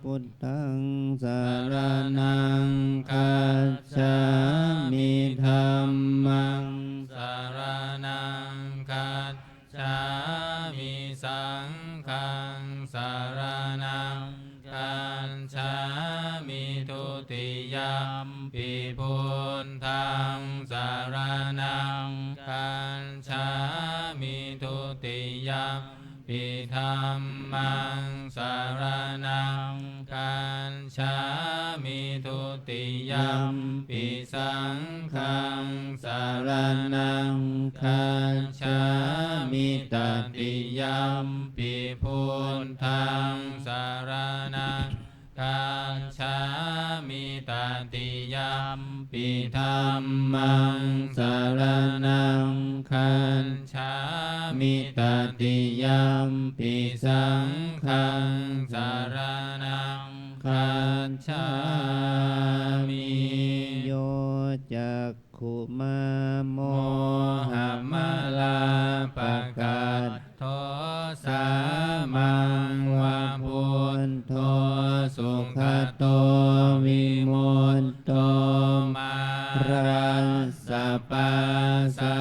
Buddhaṃ saraṇaṃ gacchāmi. Dhammaṃ saraṇaṃ gacchāmi. Saṅghaṃ saraṇaṃ gacchāmi. Dutiyampi buddhaṃ saraṇaṃ gacchāmi. Dutiyampi dhammaṃ saraṇaṃ gacchāmi. Dutiyampi saṅghaṃ saraṇaṃ gacchāmi. Tatiyampi buddhaṃ saraṇaṃ gacchāmi. Tatiyampi dhammaṃ saraṇaṃ gacchāmi. Tatiyampi saṅghaṃ saraṇaṃ gacchāmi. Yo cak khumā mohamalāpakaṭṭho, sāmaṃ va buddho sugato vimutto, mārassa pāsā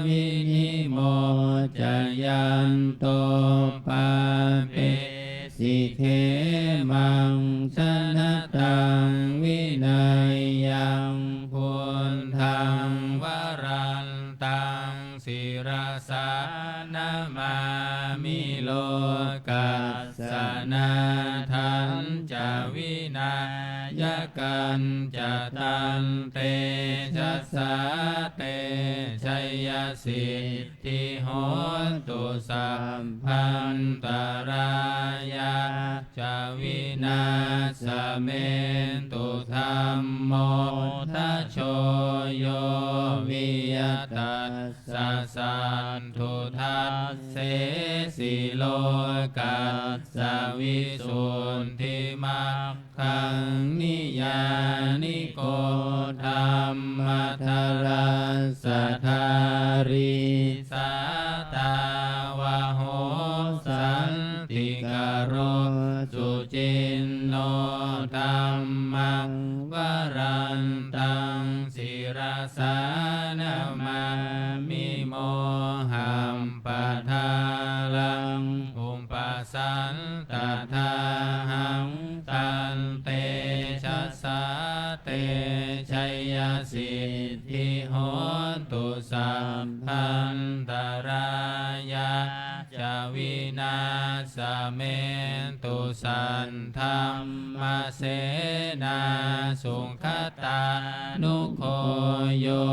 vinimocayanto, pāpe si khemaṃ janataṃ vineyyaṃ. Buddhaṃ varantaṃ sirasā namāmi, lokassa nāthañca vināyakañca. Tantejasā te jayasiddhi dhi hotu, sabbantarāyā ca vināsamentu. Dhammo dhajo yo viya tassa satthu, dassesi lokassa visuddhimag gaṃ. Niyyāniko dhammadharassa dhārī, sātāvaho santikaro suciṇṇo. Dhammaṃ varantaṃ sirasā namāmi, mohappadālaṃ upasantatādāhaṃ. Tantejasā te jayasiddhi hotu, sabbantarāyā ca vināsamentu. Saddhammasenā sugatānugo yo,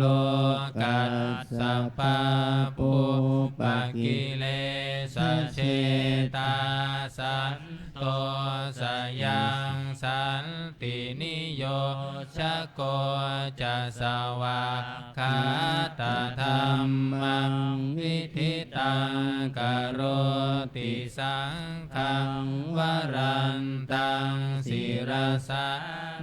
lokassa pāpūpakilesajetā, santo sayaṃ santiniyojako ca, svākkhātadhammaṃ viditaṃ karoti. Saṅghaṃ varantaṃ sirasā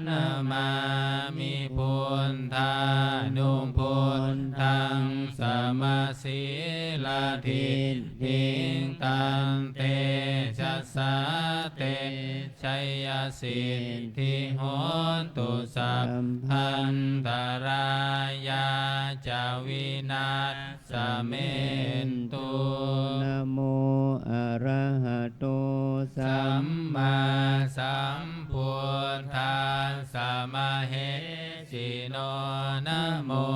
namāmi, buddhānubuddhaṃ samasīladiṭṭhiṃ. Tantejasā te jayasiddhi hotu, sabbantarāyā ca vināsamentu. Namo arahato sammāsambuddhassa. mahesino. Namo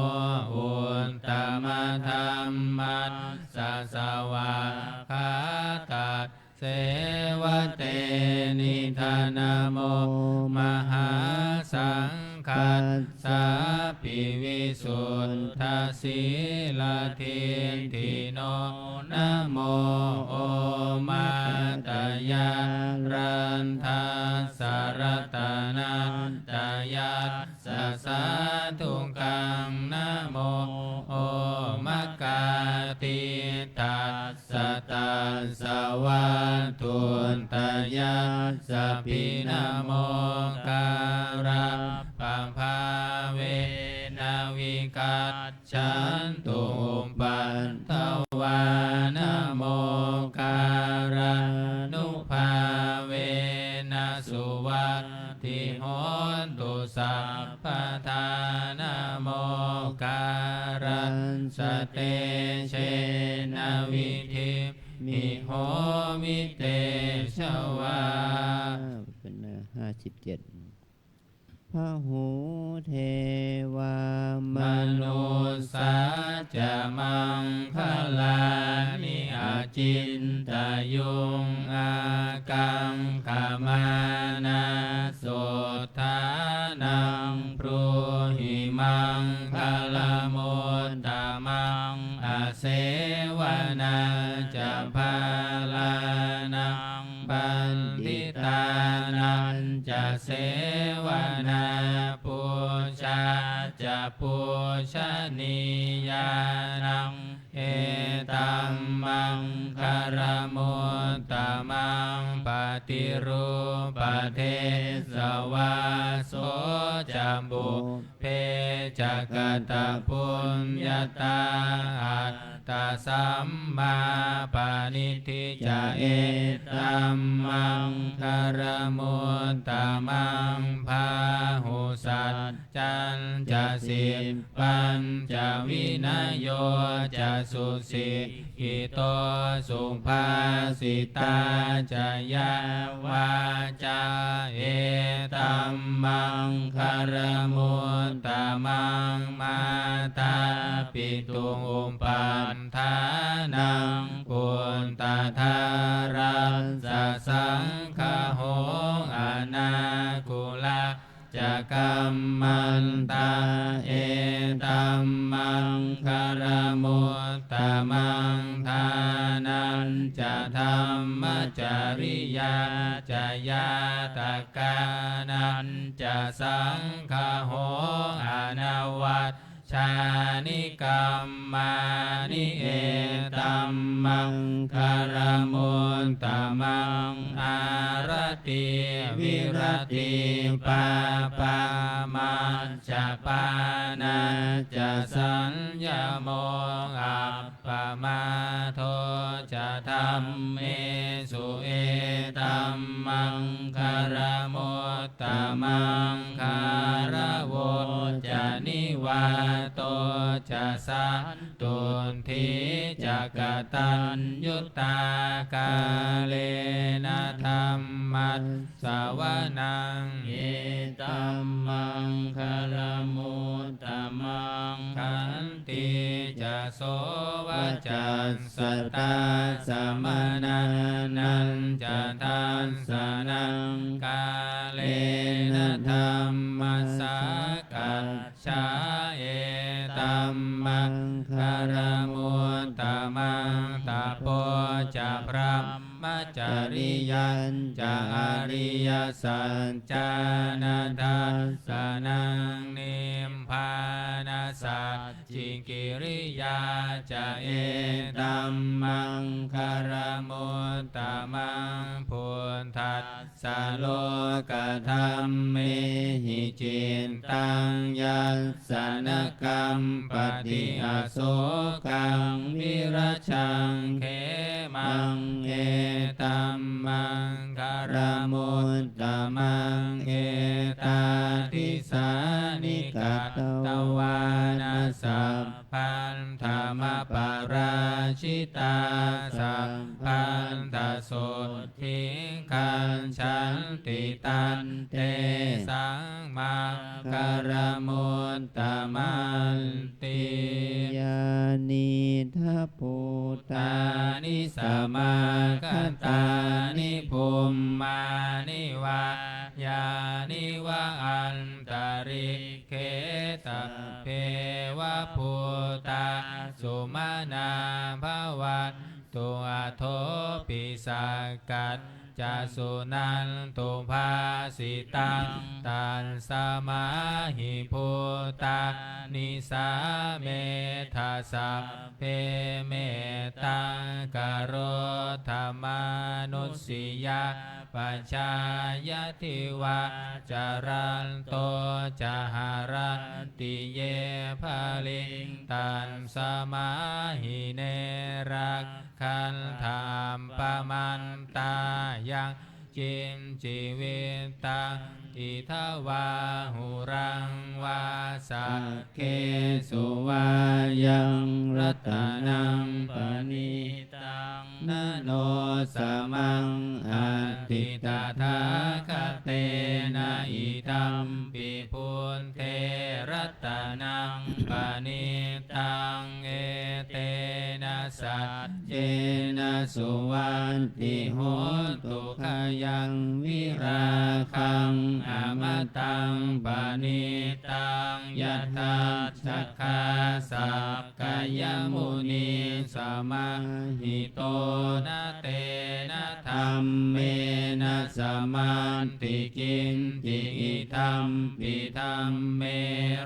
uttamadhammassa svākkhātasseva tenidha. Namo mahāsaṅghassāpi visuddhasīladiṭṭhino. Namo omātyāraddhassa ratanattayassa sādhukaṃ. Namo omakātītassa tassa vatthuttayassapi. Namokārappabhāvena vigacchantu upaddavā. Namokārānubhāvena suvatthi hotu sabbadā. Namokārassa tejena vidhimhi homi tejavā. เป็นหน้าห้าสิบเจ็ด Bahū devā manussā ca maṅgalāni acintayuṃ, ākaṅkhamānā sotthānaṃ brūhi maṅgalamuttamaṃ. Asevanā ca bālānaṃ panditānañca sevanā, pūjā ca pūjanīyānaṃ etam maṅgalamuttamaṃ. Paṭirūpadesavāso ca pubbe ca katapuññatā, attasammāpaṇidhi ca etam maṅgalamuttamaṃ. Bāhusaccañca sippañca vinayo ca susikkhito, subhāsitā ca yā vācā etam maṅgalamuttamaṃ. Mātāpituupaṭṭhānaṃ puttadārassa saṅgaho, anākulā ca kammantā etam maṅgalamuttamaṃ. Dānañca dhammacariyā ca ñātakānañca saṅgaho, anavajjāni kammāni etam maṅgalamuttamaṃ. Āratī viratī pāpā maj japānā ca saññamo, appamādo ca dhammesu etam maṅgalamuttamaṃ. Gāravo ca nivāto ca santuṭṭhī ca kataññutā, kālena dhammas sawanaṃ etam maṅgalamuttamaṃ. Khantī ca sovacassatā samaṇānañca dassanaṃ, kālena dhammasākacchā etam maṅgalamuttamaṃ. Tapo ca brah macariyañca ariyasaccāna dassanaṃ, nibbānasacchikiriyā ca etam maṅgalamuttamaṃ. Phuṭṭhassa lokadhammehi cittaṃ yassa na kampati, asokaṃ virajaṃ khemaṃ etam maṅgalamuttamaṃ. Etādisāni katvāna sabbatthamaparājitā, sabbattha sotthiṃ paṭiggacchanti, tantesaṃ maṅgalamuttamanti. Yānīdha bhūtāni samāgatāni, bhummāni vā yāni va antalikkhe, sabbe va bhūtā sumanā bhavantu, athopi sakkacca suṇantu bhāsitaṃ. Tasmā hi bhūtā nisāmetha sabbe, mettaṃ karotha mānusiyā pajāya, divā ca ratto ca haranti ye baliṃ, tasmā hi ne rakkhatthappamantayaṃ. Kiñci vittaṃ idha vā huraṃ vā, saggesu vā yaṃ ratanaṃ paṇītaṃ, na no samaṃ atthi tathāgatena, idampi buddhe ratanaṃ paṇītaṃ, etena saccena suvatthi hotu. Khayaṃ virāgaṃ amataṃ paṇītaṃ, yadajjhagā sakyamunī samāhito, na tena dhammena samatthi kiñci, idampi dhamme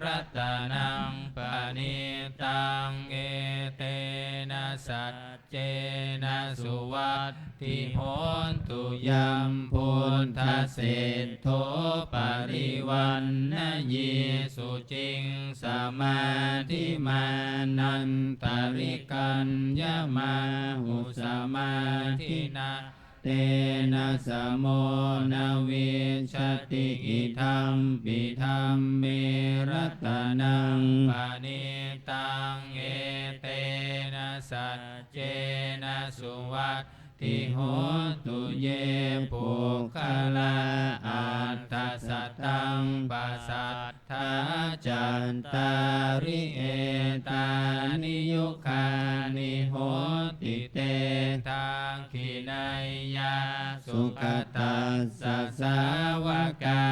ratanaṃ paṇītaṃ, etena saccena suvatthi hotu. Yaṃ buddhaseṭṭho parivaṇṇayī suciṃ, samādhimānantarikaññamāhu, samādhinā tena samo na vijjati, idampi dhamme ratanaṃ paṇītaṃ, etena saccena suvatthi hotu. Ye puggalā aṭṭha sataṃ pasat ṭhā, cattāri etāni yugāni honti, te dakkhiṇeyyā sugatassa sāvakā,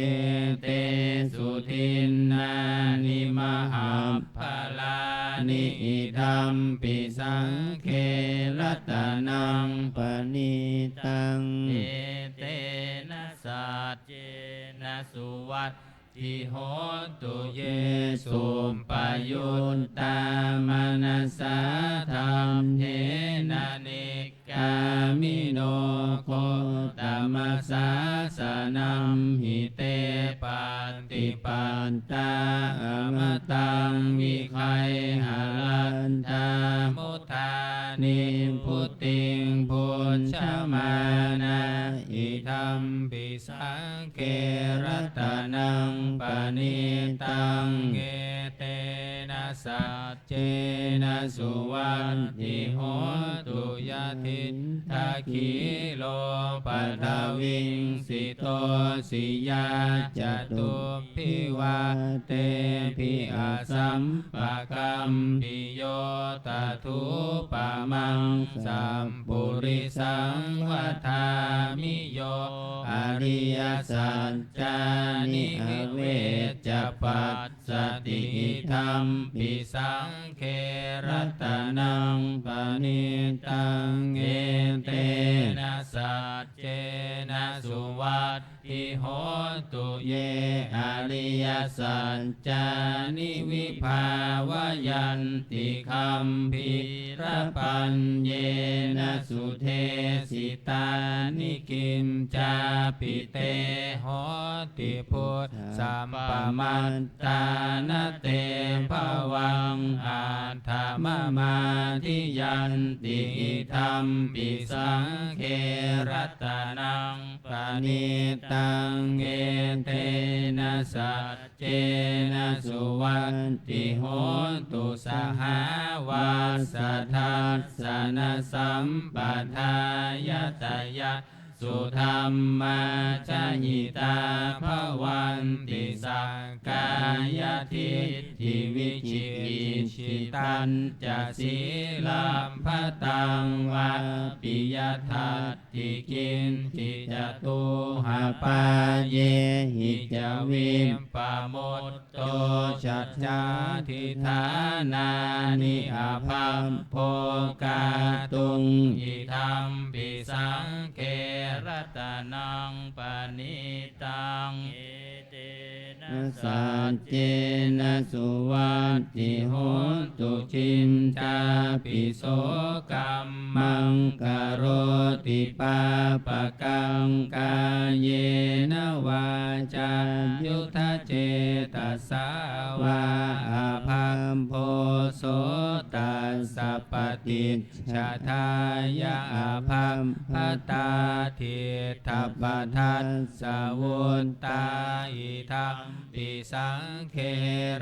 etesu dinnāni mahapphalāni, idampi saṅghe ratanaṃ paṇītaṃ, etena saccena suvat thi hotu. Ye suppayuttā manasā daḷhena, nikkāmino gotamasāsanamhi, te pattipattā amataṃ vigayha, laddhā mudhā nibbutiṃ bhuñjamānā, idampi saṅghe ratanaṃ paṇītaṃ, etena saccena suvatthi hotu. Yathindakhīlo paṭhaviṃ sito siyā, catubbhi vātebhi asampakampiyo, tathūpamaṃ sappurisaṃ vadāmi, yo ariyasaccāni avecca passati, idampi saṅghe ratanaṃ paṇītaṃ, etena saccena suvat thi hotu. Ye ariyasaccāni vibhāvayanti, gambhīrapaññena sudesitāni, kiñcāpi te hoti bhusaṃ pamattā, na te bhavaṃ aṭṭhamamādiyanti, idampi saṅghe ratanaṃ paṇītaṃ, panitāṃ, etena saccena suvatthi hotu. Sahāvassa-dassana-sampadā, yatayassu dhammā jahitā bhavanti, sakkāyadiṭṭhi-vicikicchitañca, sīlabbataṃ vāpi yadatthi kiñci, catūhapāyehi ca vippamutto, chaṭṭhādi ṭhānāni abhabbo kātuṃ, idampi saṅghe ratanaṃ paṇītaṃ, etena saccena suvatthi hotu. Kiñcāpi so kammaṃ karoti pāpakaṃ, kāyena vācāyuda cetasā vā, abhabbo so tassa paṭicchadāya, abhabbatā diṭṭhapadassa vuttā, idampi saṅghe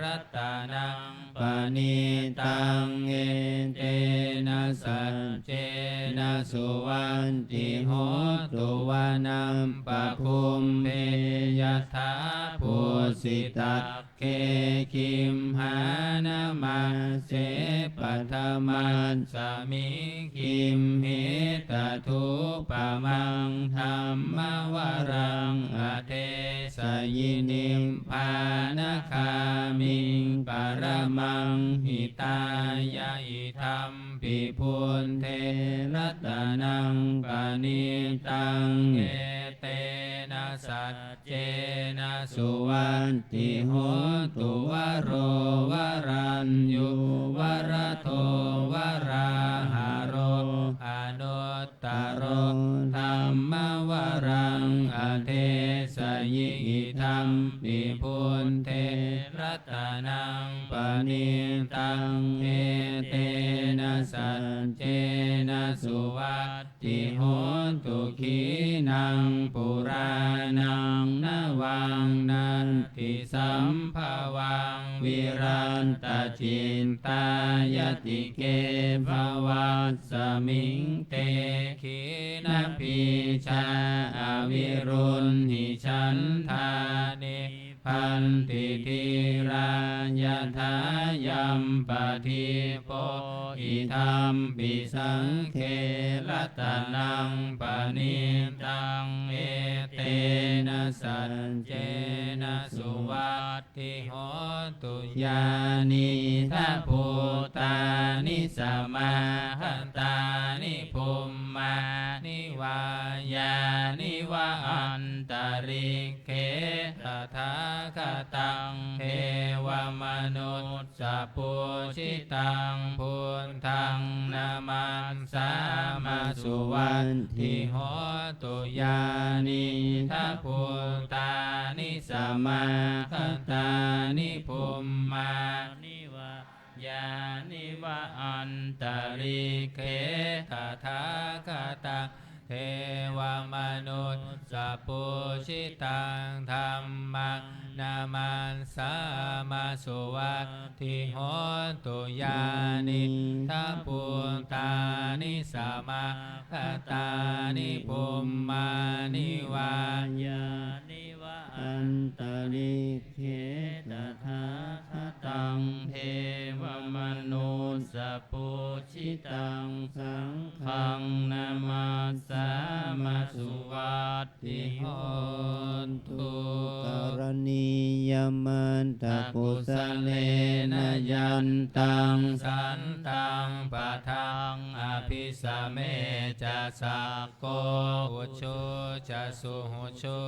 ratanaṃ paṇītaṃ, etena saccena suvatthi hotu. Vanapabhumbe yathā phussitagge, gimhānamāse paṭhamasmiṃ gimhe, tathūpamaṃ dhammavaraṃ adesayi, nibbānagāmiṃ paramaṃ hitāya, idampi buddhe ratanaṃ paṇītaṃ, etena saccena suvatthi hotu. Varo varaññū varado varāharo, anuttaro dhammavaraṃ adesayi, idampi buddhe ratanaṃ paṇītaṃ, etena saccena suvatthi hotu. Khīṇaṃ purāṇaṃ navaṃ natthi sambhavaṃ, virattacittāyatike bhavasmiṃ, te khīṇabījā avirūḷhichandā, nibbanti dhīrā yathāyampadīpo, idampi saṅghe ratanaṃ paṇītaṃ, etena saccena suvatthi hotu. Yānīdha bhūtāni samāgatāni, bhummāni vā yāni va antalikkhe, tathāgataṃ devamanussapūjitaṃ, buddhaṃ namassāma suvatthi hotu. Yānīdha bhūtāni samāgatāni, bhummāni vā yāni va antalikkhe, tathāgataṃ devamanussapūjitaṃ, dhammaṃ namassāma suvatthi hotu. Yānīdha bhūtāni samāgatāni, bhummāni vā yāni va antalikkhe, tathāgataṃ devamanussapūjitaṃ, saṅghaṃ namassāma suvatthi hotu. Karaṇīyamatthakusalena, yantaṃ santaṃ padaṃ abhisamecca, sakko ujū ca suhujū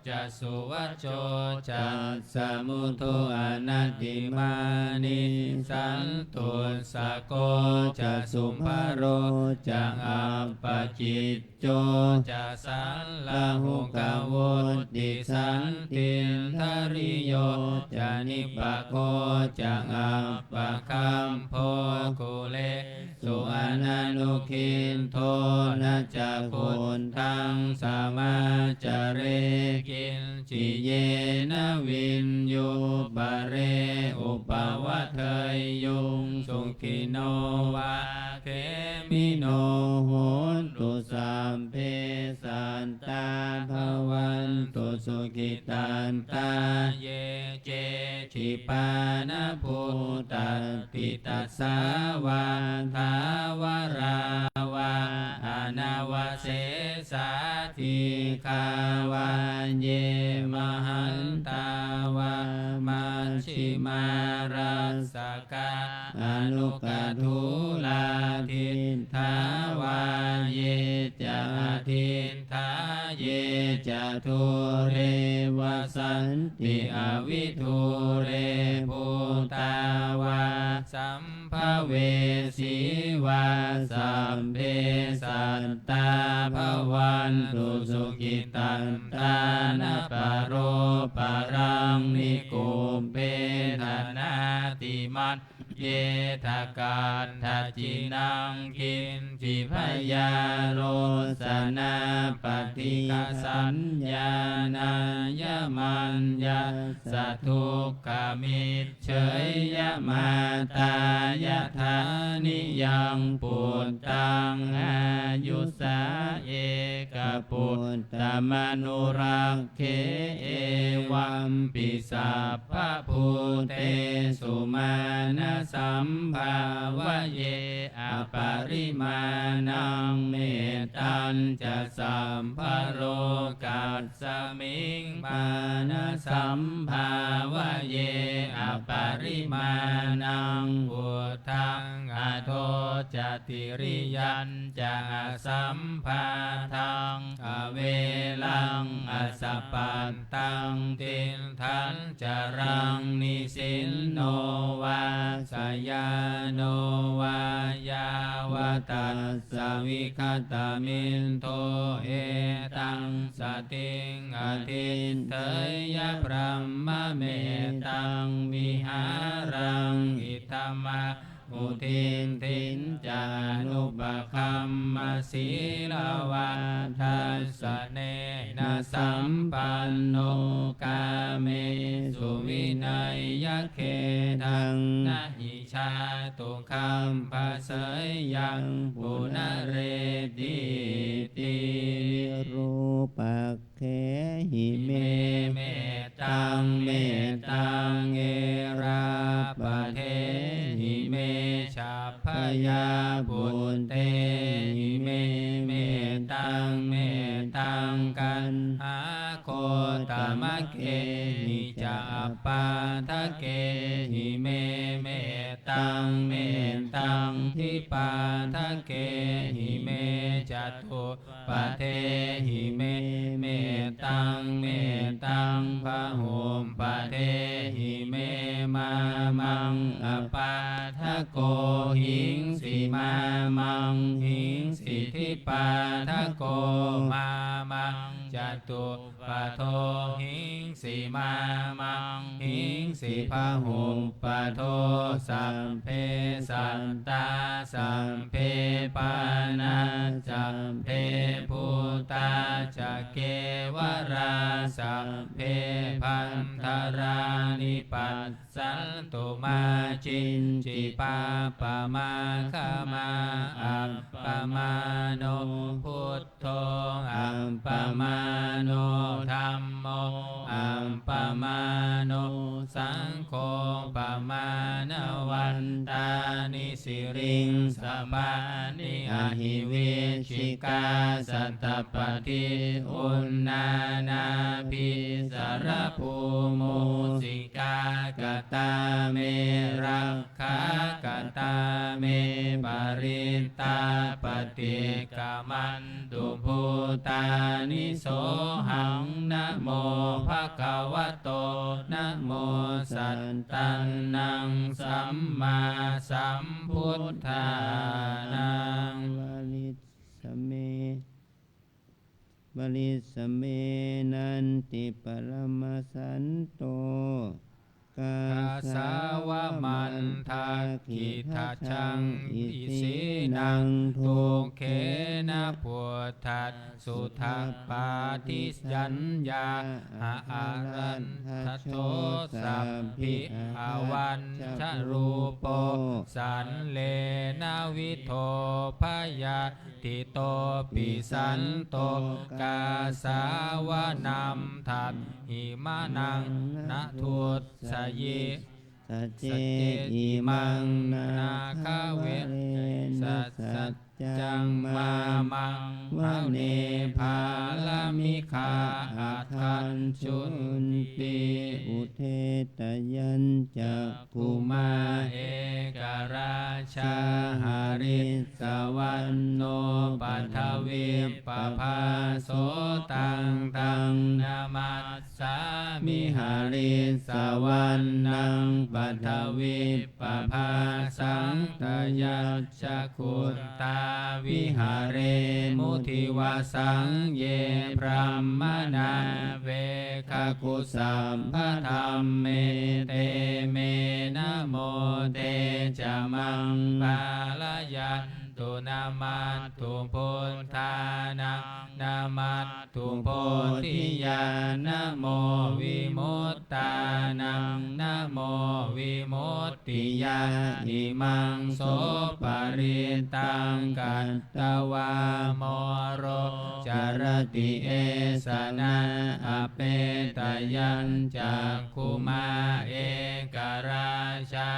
ca, suvaco cassa mudu anatimānī, santussako ca subharo ca, appakicco ca sallahukavutti, santindriyo ca nipako ca appagabbho kulesu ananugiddho. Na ca khuddaṃ samācare kiñci yena viññū pare upavadeyyuṃ. Sukhino vā khemino hontu, sabbe sattā bhavantu sukhitattā. Ye keci pāṇabhūtatthi, tasā vā thāvarā vā anavasesā, dīghā vā ye mahantā vā, majjhimā rassakā aṇukathūlā. Diṭṭhā vā ye ca adiṭṭhā, ye ca dūre vasanti avidūre, bhūtā vā sambhavesī vā, sabbe sattā bhavantu sukhitattā. Na paro paraṃ nikubbetha, nātimaññetha katthaci naṃ kiñci, byārosanā paṭighasaññā, nāññamaññassa dukkhami jjeyya. Mātā yathā niyaṃ puttaṃ, āyusā ekaputtamanurakkhe, evampi sabbabhūtesu, mānasambhāvaye aparimāṇaṃ. Mettañca sabbalokasmiṃ, mānasambhāvaye aparimāṇaṃ, uddhaṃ adho ca tiriyañca, asambādhaṃ averaṃ asapattaṃ. Tiṭṭhañcaraṃ nisinno vā, sayāno vā yāvatassa vigatamiddho, etaṃ satiṃ adhiṭṭheyya, brahmametaṃ vihāraṃ idhama hu. Diṭṭhiñca anupagamma, sīlavā dassanena sampanno, kāmesu vineyya gedhaṃ, na hi jātu gabbhaseyyaṃ punaretīti. Virūpa khehi me mettaṃ, mettaṃ erāpathehi me, chabbhayāputtehi me mettaṃ, mettaṃ kaṇhāgotamakehi ca appādakehi me mettaṃ, mettaṃ dvipādakehi me catu ppadehi me mettaṃ, mettaṃ bahuppadehi me, mā maṃ appādako hiṃsi, mā maṃ hiṃsi dvipādako, mā maṃ catuppadako hiṃ si, mā maṃ hiṃsi bahuppado. Sabbe sattā sabbe pāṇā sabbe bhūtā ca kevalā, sabbe bhaṇḍarāni passantu mā kiñci pāpam āgamā. Appamāṇo Bud dho appamāṇo dhammo appamāṇo saṅgho pamāṇavantāni siriṃsapāni ahi vicchikā satapadī uṇṇānābhī sarabū mūsikā. Katā me rakkhā katā me parittā paṭikkamantu bhūtāni sohaṃ namo bhagavato namo sattannaṃ sammāsambuddhānaṃ. Varisame varisamenanti paramasanto kāsāva mandaggi dajaṃ isīnaṃ dukkhena puttassudhappādisaññā āraddho sabbi avañjarūpo sallena vidhobhaya ṭhitopi santo kāsāva nandaggi manaṃ nadussayisi. Sacce imaṃ nāgavecca saccaṃ mā maṃ vane paramikkhā attañcunti. Udetayañca kumā ekarājā harissavaṇṇo paṭhavippabhāso taṃ taṃ namassāmi harissavaṇṇaṃ paṭhavippabhāsaṃ tayajja guttā viharemu divasaṃ. Ye brāhmaṇā vedagu sabbadhamme te me namo te ca maṃ pālayantu. Namatthu buddhānaṃ namatthu bodhiyā namo vimuttānaṃ namo vimut tiyā. Imaṃ so parittaṃ katvā moro carati esanā. Apetayañca kumā ekarājā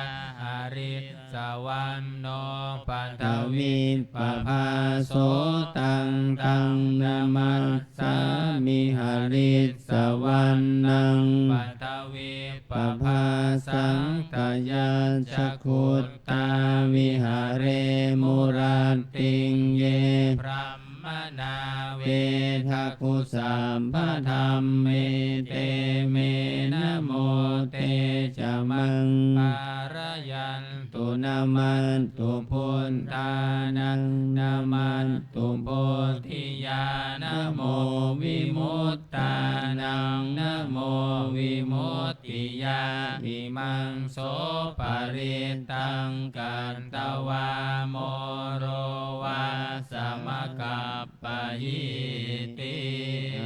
harissavaṇṇo paṭhavippabhāso taṃ taṃ namassāmi harissavaṇṇaṃ paṭhavi pabhāsaṃ tayajja guttā viharemu rattiṃ. Ye brāhmaṇā vedagu sabbadhamme te me namo te ca maṃ pālayantu. Namatthu buddhānaṃ namatthu bodhiyā namo vimut tānaṃ namo vimuttiyā. Imaṃ so parittaṃ katvā moro vāsamakappayīti.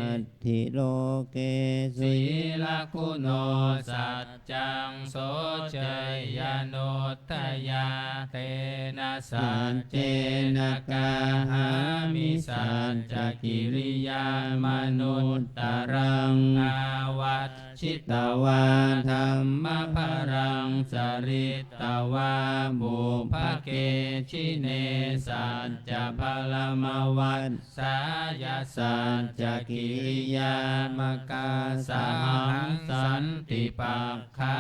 Atthi loke sīlaguṇo sac caṃ soceyyanuddayā tena saccena kāhāmi saccakiriyamanuttaraṃ. Āvajjitvā dhammabalaṃ saritvā pubbake jine saccabalamavassāya saccakiriyamakāsahaṃ. Santi pakkhā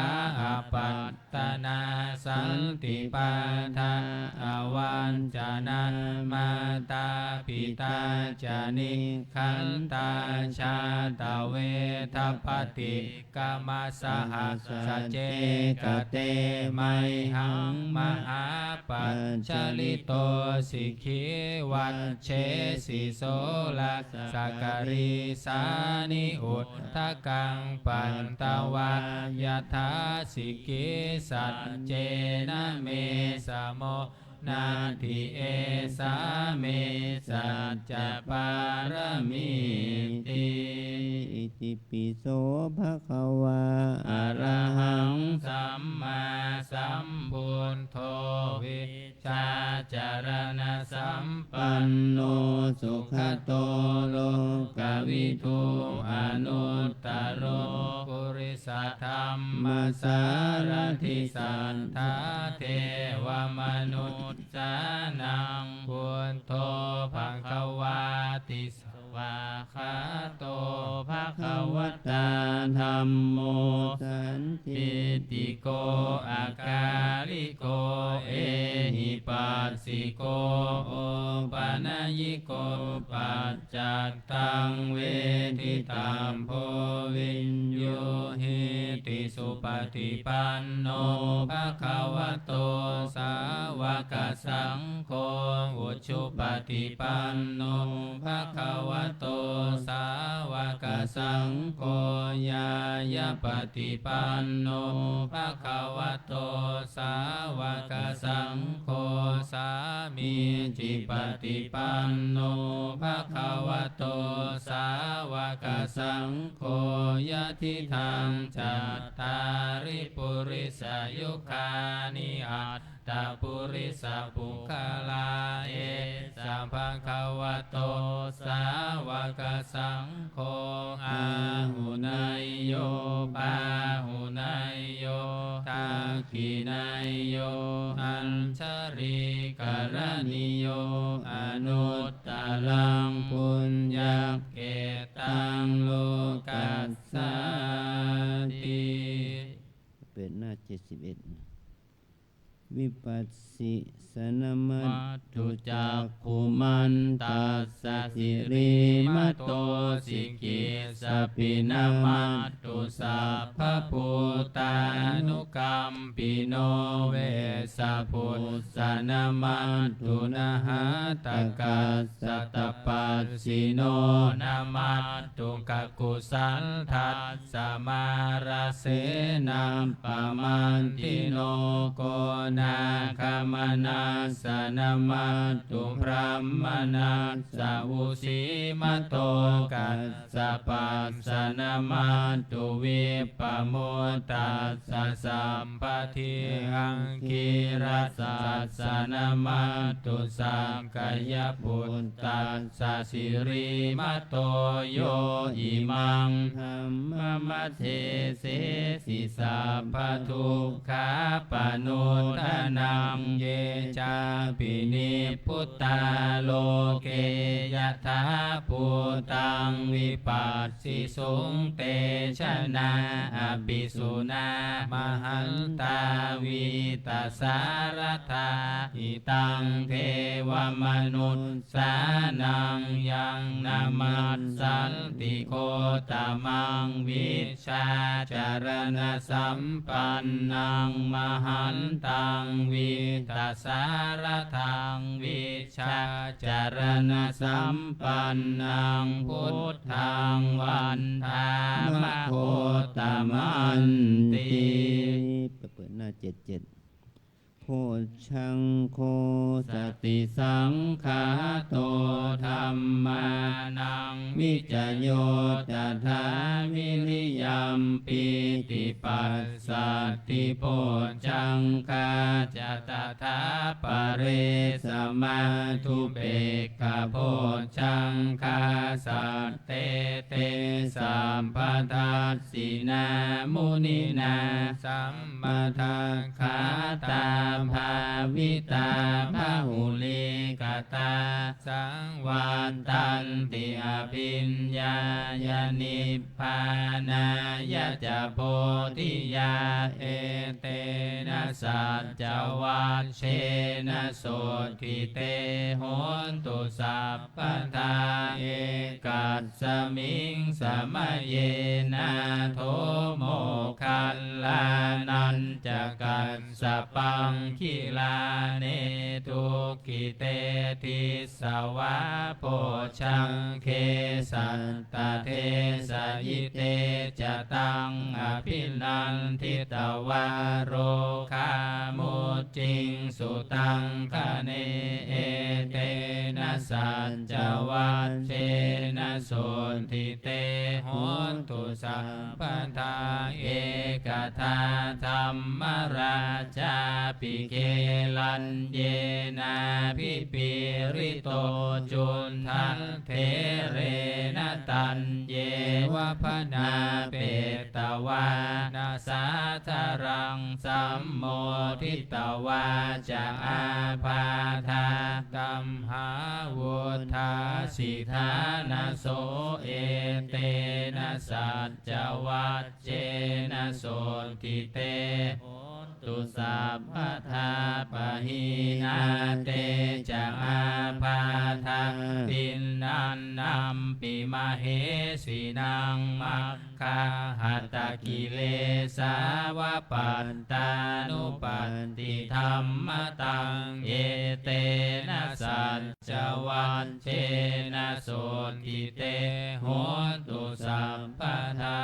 apattanā santi pādā avañcanā mātā pitā ca nikkhantā jātaveda paṭi kkama. Sahassa ce kate mayhaṃ mahāpajjalito sikhī vajjesi soḷasa karīsāni udakaṃ patvā yathā sikhī. Saccena me samo natthi esā me saccapāramīti. Itipi so bhagavā arahaṃ sammāsambuddho vijjācaraṇasampanno sugato lokavidū anuttaro purisadammasārathi satthā devamanussānaṃ buddho bhagavāti. Svākkhāto bhagavatā dhammo sandiṭṭhiko akāliko ehipassiko opanayiko paccattaṃ veditabbo viññūhīti. supaṭipanno bhagavato sāvakasaṅgho, ujupaṭipanno bhagavato sāvakasaṅgho, ñāyapaṭipanno bhagavato sāvakasaṅgho, sāmīcipaṭipanno bhagavato sāvakasaṅgho, yadidaṃ cattāri purisayugāni aṭṭha purisapuggalā, esa bhagavato sāvakasaṅgho, āhuneyyo pāhuneyyo dakkhiṇeyyo añjalikaraṇīyo anuttaraṃ puññakkhettaṃ lokassāti. เปิดหน้าเจ็ดสิบเอ็ด Vipassi sanamattu cakkhumantassa sirīmato sikhissapi namatthu sabbabhūtānukampino vessabhussa namatthu nhātakassa tapassino namatthu kakusandhassa mārasenappamanti no konāgamanassa namatthu brāhmaṇassa vusīmato kassapassa namatthu vippamuttassa sabbadhi aṅgīrasassa namatthu sakyaputtas sa sirīmato yo imaṃ dhammamadesethi sabbadukkhāpanūdanaṃ. Ye cāpi nibbutā loke yathābhūtaṃ vipassisuṃ te janā apisuṇā mahantā vītasāradā. Hitaṃ devamanus sānaṃ yaṃ namassanti gotamaṃ vijjācaraṇasampannaṃ mahantaṃ vītasāradaṃ vijjācaraṇasampannaṃ buddhaṃ vandāma gotamanti. เปิดหน้าเจ็ดเจ็ด Bojjhaṅgo satisaṅkhāto dhammānaṃ vicayo tathā viriyampītipassaddhi bojjhaṅgā ca tathāpare samādhupekkhabojjhaṅgā sattete sabbadassinā muninā sammadakkhātā bhāvitā bahulīkatā saṃvattanti abhiññāya nibbānāya ca bodhiyā. Etena saccavajjena sotthi te hotu sabbadā. Ekasmiṃ samaye nātho moggallānañca kassapaṃ gilāne dukkhite disvā bojjhaṅge satta desayi. Te ca taṃ abhinanditvā rogā mucciṃsu taṅkhaṇe. Etena saccavajjena sotthi te hotu sabbadā. Ekadā dhammarājāpi gelaññenābhipīḷito cundattherena taññeva bhaṇāpetvāna sādaraṃ sammoditvā ca ābādhā tamhā vuṭṭhāsi ṭhānaso. Etena saccavajjena sotthi te hotu tu sabbadā. Pahīnā te ca ābādhā tiṇṇannampi mahesinaṃ, maggāhatakilesā va pattānuppattidhammataṃ, etena saccavajjena sotthi te hotu sabbadā.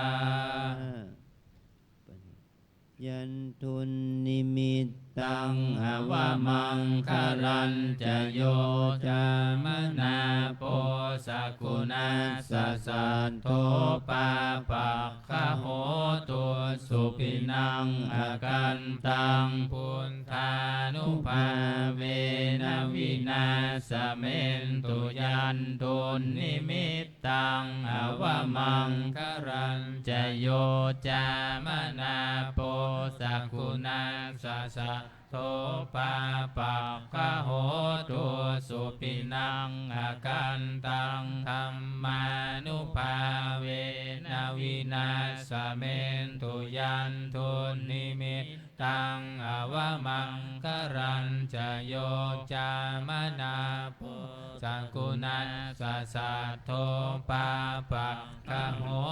Yandunnimittaṃ avamaṅgalañca yo cāmanāpo sakuṇassa saddo pāpaggaho dussupinaṃ akantaṃ buddhānubhāvena vināsamentu. Yandunnimit taṃ avamaṅgalañca yo cāmanāpo sakuṇassa saddo pāpaggaho dussupinaṃ akantaṃ dhammānubhāvena vināsamentu. Yandunnimit taṃ avamaṅgalañca yo cāmanāpo sakuṇassa saddo pāpaggaho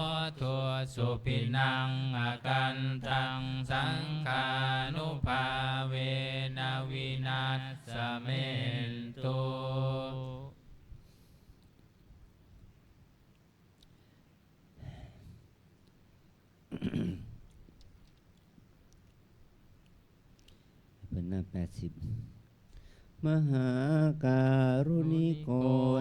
dussupinaṃ akantaṃ saṅghānubhāvena vināsamentu. เป็นหน้าแปดสิบ Mahākāruṇiko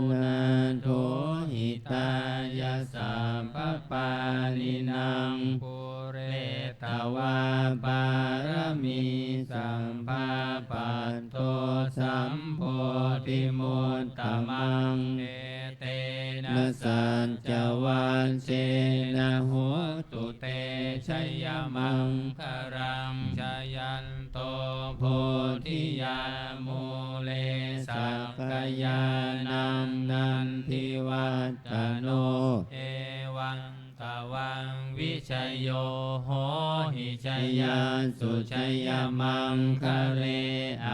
nātho hitāya sabbapāṇinaṃ pūretvā pāramī sabbā patto sambodhimuttamaṃ. Etena saccavajjena hotu te jayamaṅgalaṃ. Jayanto bodhiyā mūle sakyānaṃ nandivaḍḍhano. Evaṃ tvaṃ vijayo hohi jayassu jayamaṅgale.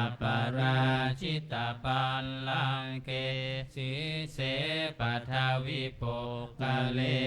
Aparājitapallaṅke sīse paṭhavipokkhare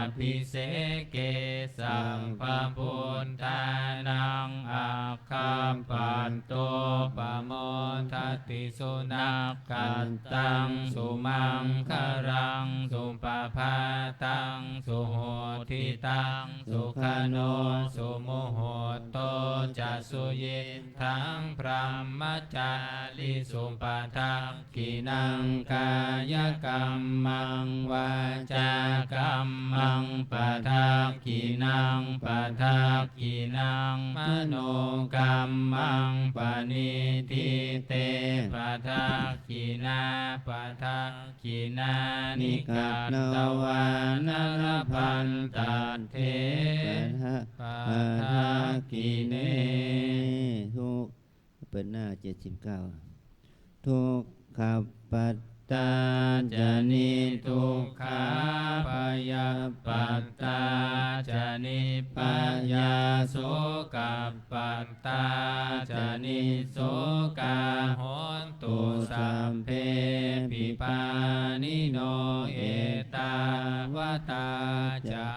abhiseke sabbabuddhānaṃ aggappatto pamodati. Sunakkhattaṃ sumaṅgalaṃ supabhātaṃ suhuṭṭhitaṃ sukhaṇo sumuhutto ca suyiṭṭhaṃ brahmacārisu. Padakkhiṇaṃ kāyakammaṃ vācākammaṃ padakkhiṇaṃ padakkhiṇaṃ manokammaṃ paṇidhī te padakkhiṇā. Padak khiṇāni katvāna labhantatthe padakkhiṇe. ทุกข์ เปิดหน้าเจ็ดสิบเก้า Dukkhappattā ca niddukkhā bhayappattā ca nibbhayā sokappat tā ca nissokā hontu sabbepi pāṇino. Ettāvatā ca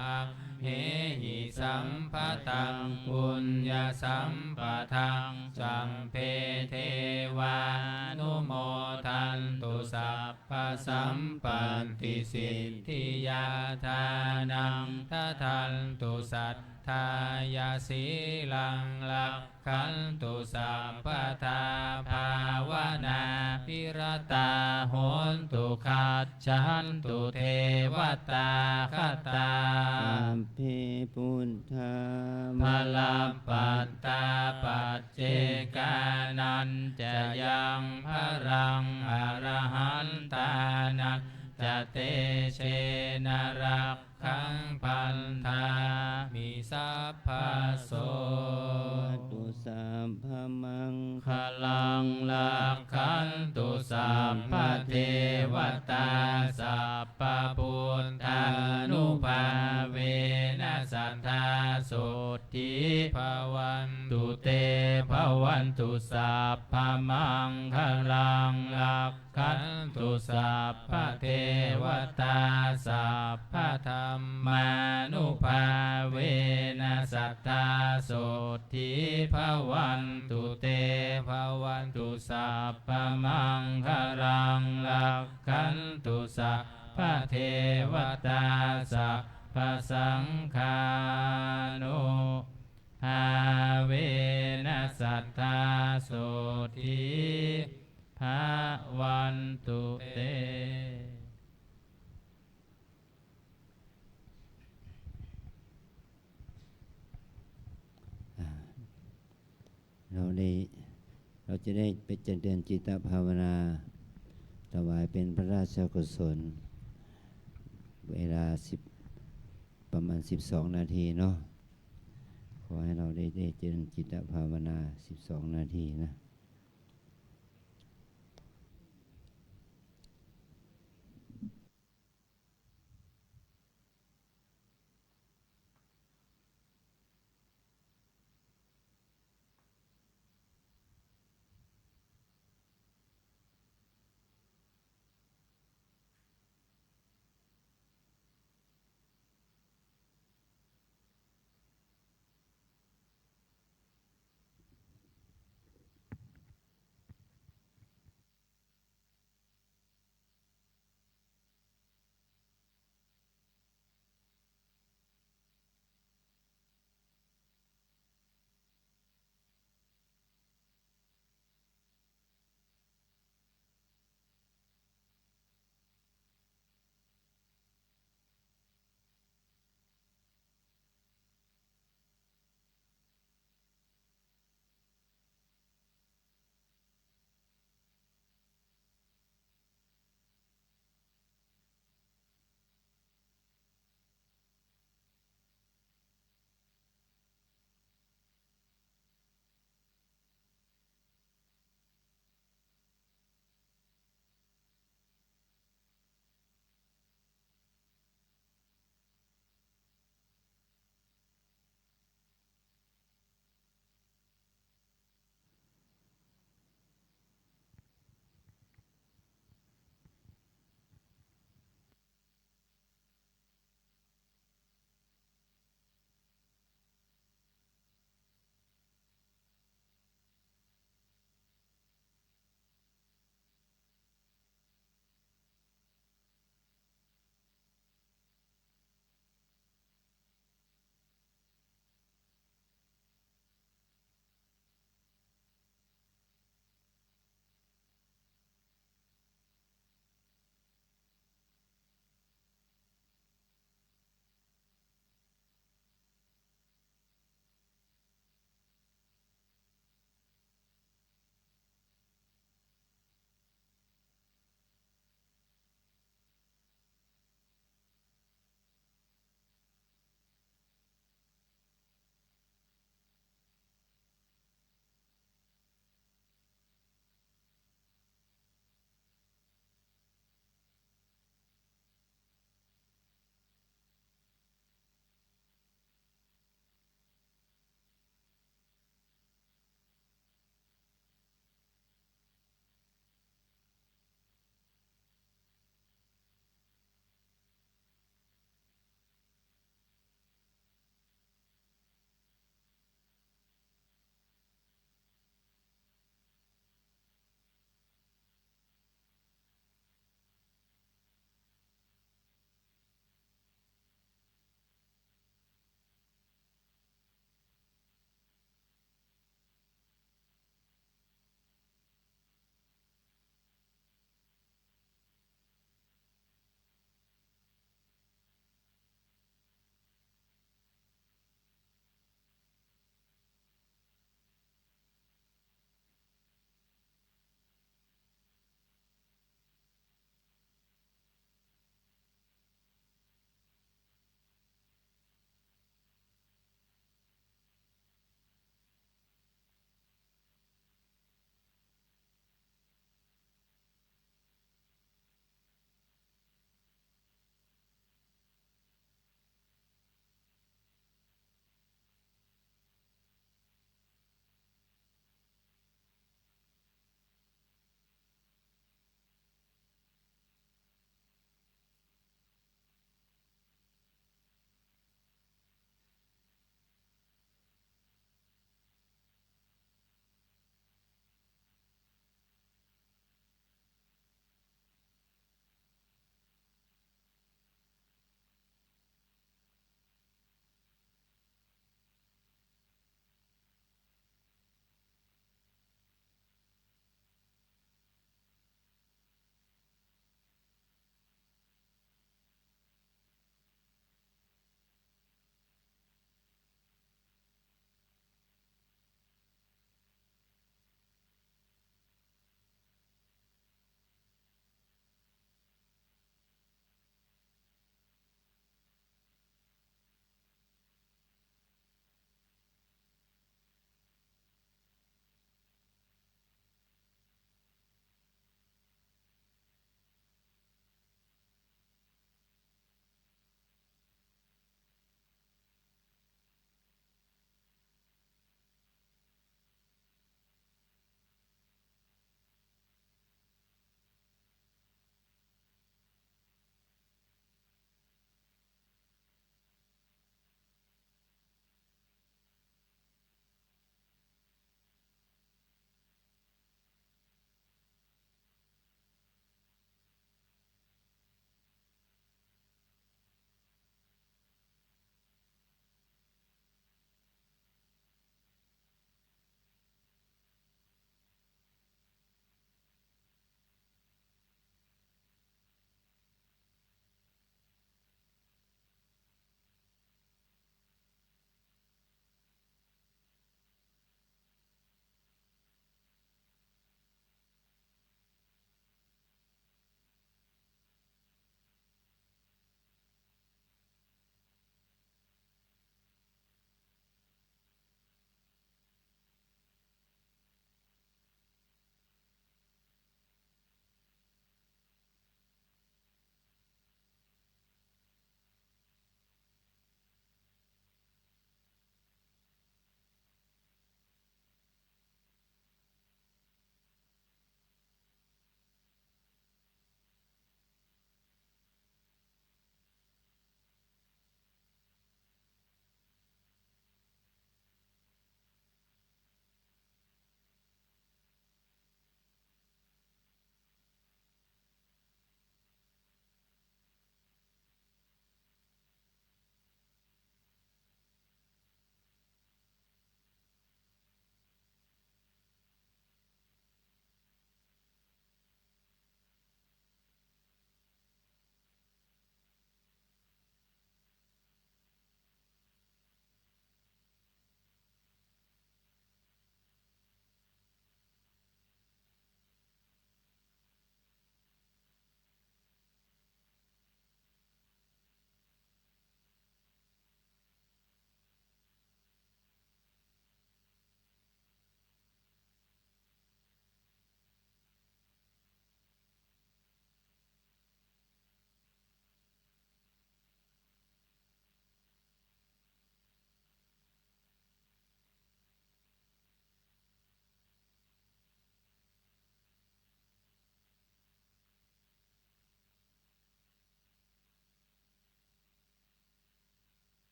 amhehi sambhataṃ puññasampadaṃ sabbe devānumodantu sabbasampattisiddhiyā. Dānaṃ dadantu sad dhāya sīlaṃ rakkhantu sabbadā bhāvanābhiratā hontu gacchantu devatāgatā. Sabbe buddhā balappattā paccekānañca yaṃ balaṃ arahantānañca tejena rak khaṃ bandhāmi sabbaso. Bhavatu sabbamaṅgalaṃ rakkhantu sabbadevatā sabbabuddhānubhāvena sadā sotthī bhavantu te bhavantu sabbamaṅgalaṃ, rakkhantu sabbadevatā, sabbadhammānubhāvena sadā sotthī bhavantu te. Bhavantu sabbamaṅgalaṃ, rakkhantu sabbadevatā, sabbasaṅghānubhāvena sadā sotthī bhavantu te. อ่า เราได้ เราจะได้ไปเจริญจิตตภาวนา ถวายเป็นพระราชกุศล เวลาสิบ ประมาณสิบสองนาทีเนาะ ขอให้เราได้ ได้เจริญจิตตภาวนาสิบสองนาทีนะ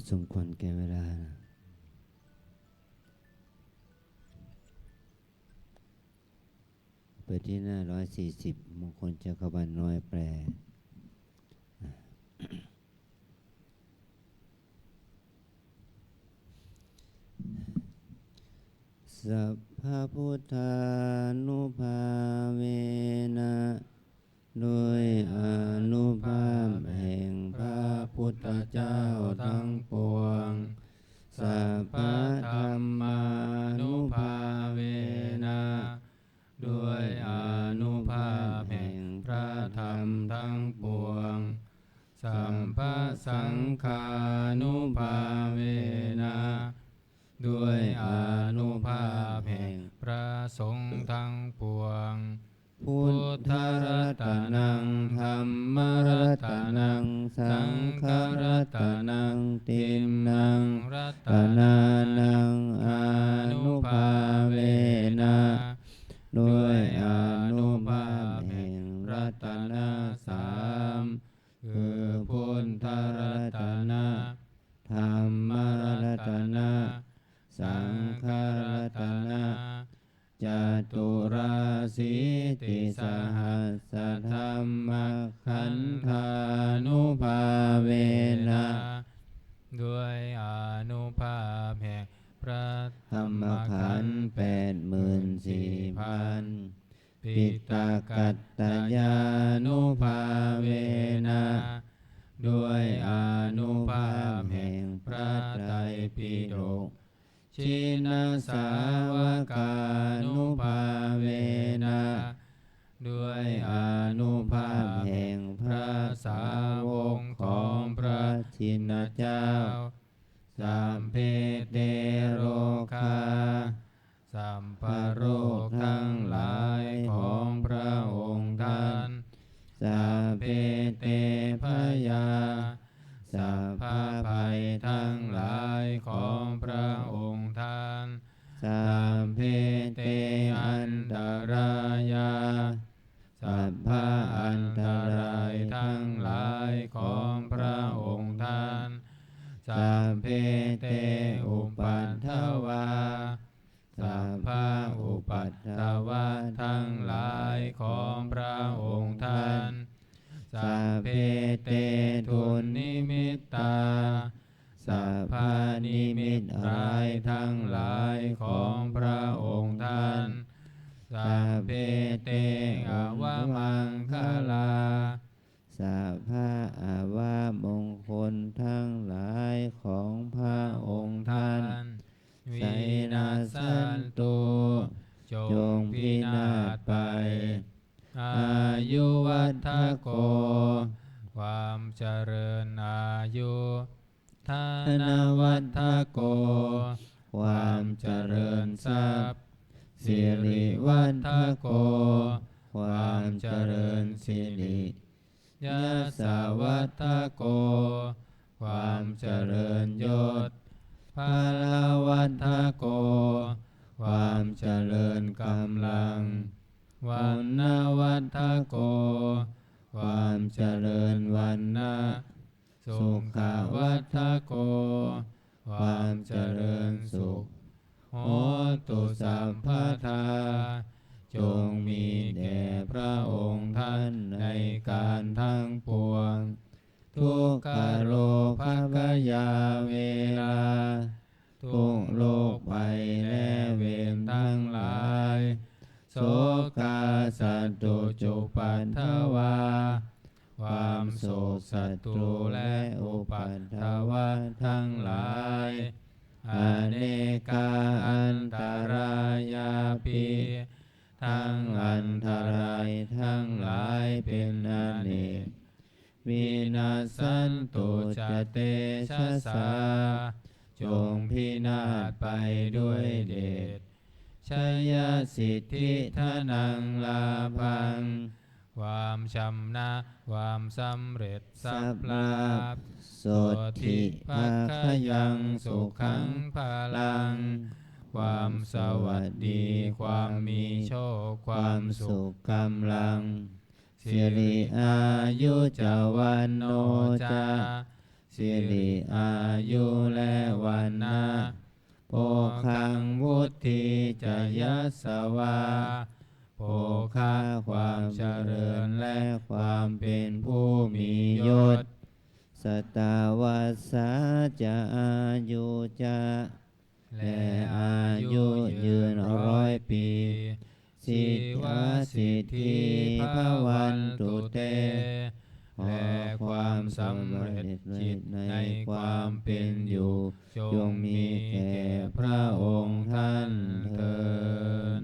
สมควรแก่เวลา เปิดที่หน้าร้อยสี่สิบ มงคลจักรวรรดิน้อยแปล Sabbabuddhānubhāvena ด้วยอานุภาพแห่งพระพุทธเจ้าทั้งปวง Sabbadhammānubhāvena ด้วยอานุภาพแห่งพระธรรมทั้งปวง Sabbasaṅghānubhāvena ด้วยอานุภาพแห่งพระสงฆ์ทั้งปวง Buddharatanaṃ dhammaratanaṃ saṅgharatanaṃ tiṇṇaṃ ratanānaṃ ānubhāvena ด้วยอานุภาพแห่งรัตนะสาม คือพุทธรัตนะ ธัมมรัตนะ สังฆรัตนะ caturāsītisahassadhammakkhandhānubhāvena ด้วยอานุภาพแห่งพระธรรมขันธ์แปดหมื่นสี่พัน piṭakattayānubhāvena ด้วยอานุภาพแห่งพระไตรปิฎก jinasāvakānubhāvena ด้วยอานุภาพแห่งพระสาวกของพระชินเจ้า sabbe te rogā สัพพโรคทั้งหลายของพระองค์ท่าน sabbe te bhayā สัพพภัยทั้งหลายของพระองค์ท่าน sabbe te antarāyā สัพพอันตรายทั้งหลายของพระองค์ท่าน sabbe te upaddavā สัพพอุปัทวะทั้งหลายของพระองค์ท่าน sabbe te dunnimittā สัพพนิมิตร้ายทั้งหลายของพระองค์ท่าน sabbe te avamaṅgalā สัพพะอวมงคลทั้งหลายของพระองค์ท่าน vinassantu จงพินาศไป āyuvaḍḍhako ความเจริญอายุ dhanavaḍḍhako ความเจริญทรัพย์ sirivaḍḍhako ความเจริญสิริ yasavaḍḍhako ความเจริญยศ balavaḍḍhako ความเจริญกำลัง vaṇṇavaḍḍhako ความเจริญวรรณะ sukhavaḍḍhako ความเจริญสุข hotu sabbadā จงมีแด่พระองค์ท่านในการทั้งปวง dukkharogabyāverā ทุกข์โรคภัยและเวรทั้งหลาย sokā sattu cupaddavā ความโศกศัตรูและอุปัทวะทั้งหลาย anekā antarāyāpi ทั้งอันตรายทั้งหลายเป็นอเนก vinassantu ca tejasā จงพินาศไปด้วยเดช jayasiddhi dhanaṃ lābhaṃ ความชำนะ ความสำเร็จทรัพย์ลาภ sotthi bhāgyaṃ sukhaṃ balaṃ ความสวัสดี ความมีโชค ความสุข กำลัง siri āyu ca vaṇṇo ca สิริอายุและวรรณะ โภคัง วุฒิ จะ ยะสวา โภคะ ความเจริญและความเป็นผู้มียศ สัตวัสสา จะ อายุจะ และอายุยืนร้อยปี สิทธาสิทธิ ภะวันตุเต และความสำเร็จจิตในความเป็นอยู่ จงมีแก่พระองค์ท่านเทอญ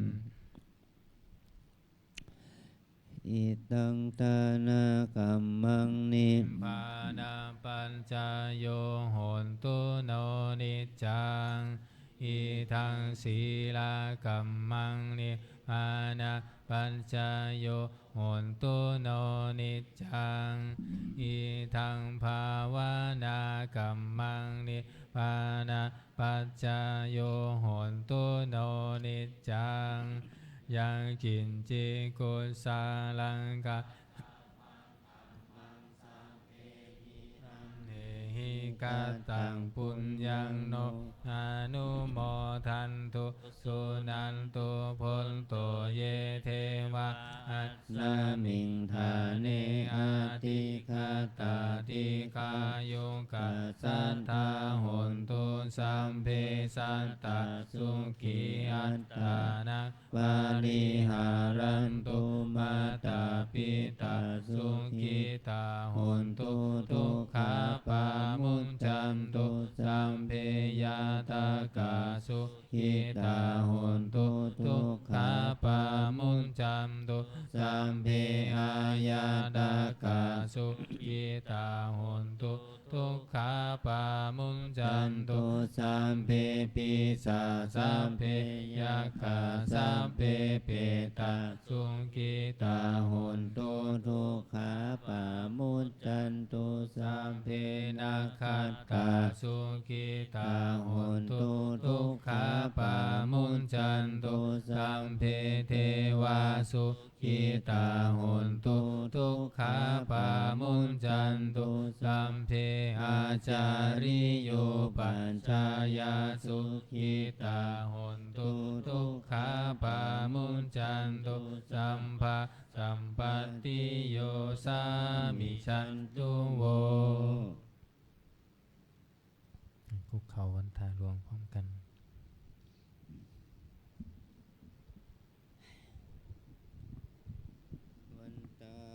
Idaṃ dānakammaṃ nibbānapaccayo hotu no niccaṃ. Idaṃ sīlakammaṃ nibbānapaccayo hotu no niccaṃ. Idaṃ bhāvanākammaṃ nibbānapaccayo hotu no niccaṃ. Yaṃ kiñci kusalaṃ ka dehi kataṃ puññaṃ no anumodantu suṇantu bhonto ye devā asmiṃ ṭhāne adhigatā dīghāyukā sadā hontu sabbe sattā sukhī attānaṃ pariharantu. Mātā pitā sukhitā hontu dukkhā pamuccantu. Sabbe ñātakā sukhitā hontu dukkhā pamuccantu. Sabbe aññātakā sukhitā hontu dukkhā pamuccantu. Sabbe pisā sabbe yakkhā sabbe petā sukhitā hontu dukkhā pamuccantu. Sabbe nakkhattā sukhitā hontu dukkhā pamuccantu. Sabbe devā su khitā hontu dukkhā pamuccantu. Sabbe ācariyūpajjhāyā sukhitā hontu dukkhā pamuccantu. Sabbaṃ sampattiṃ yo sāmi santu vo. คุกเข่าวันทาหลวงพร้อมกัน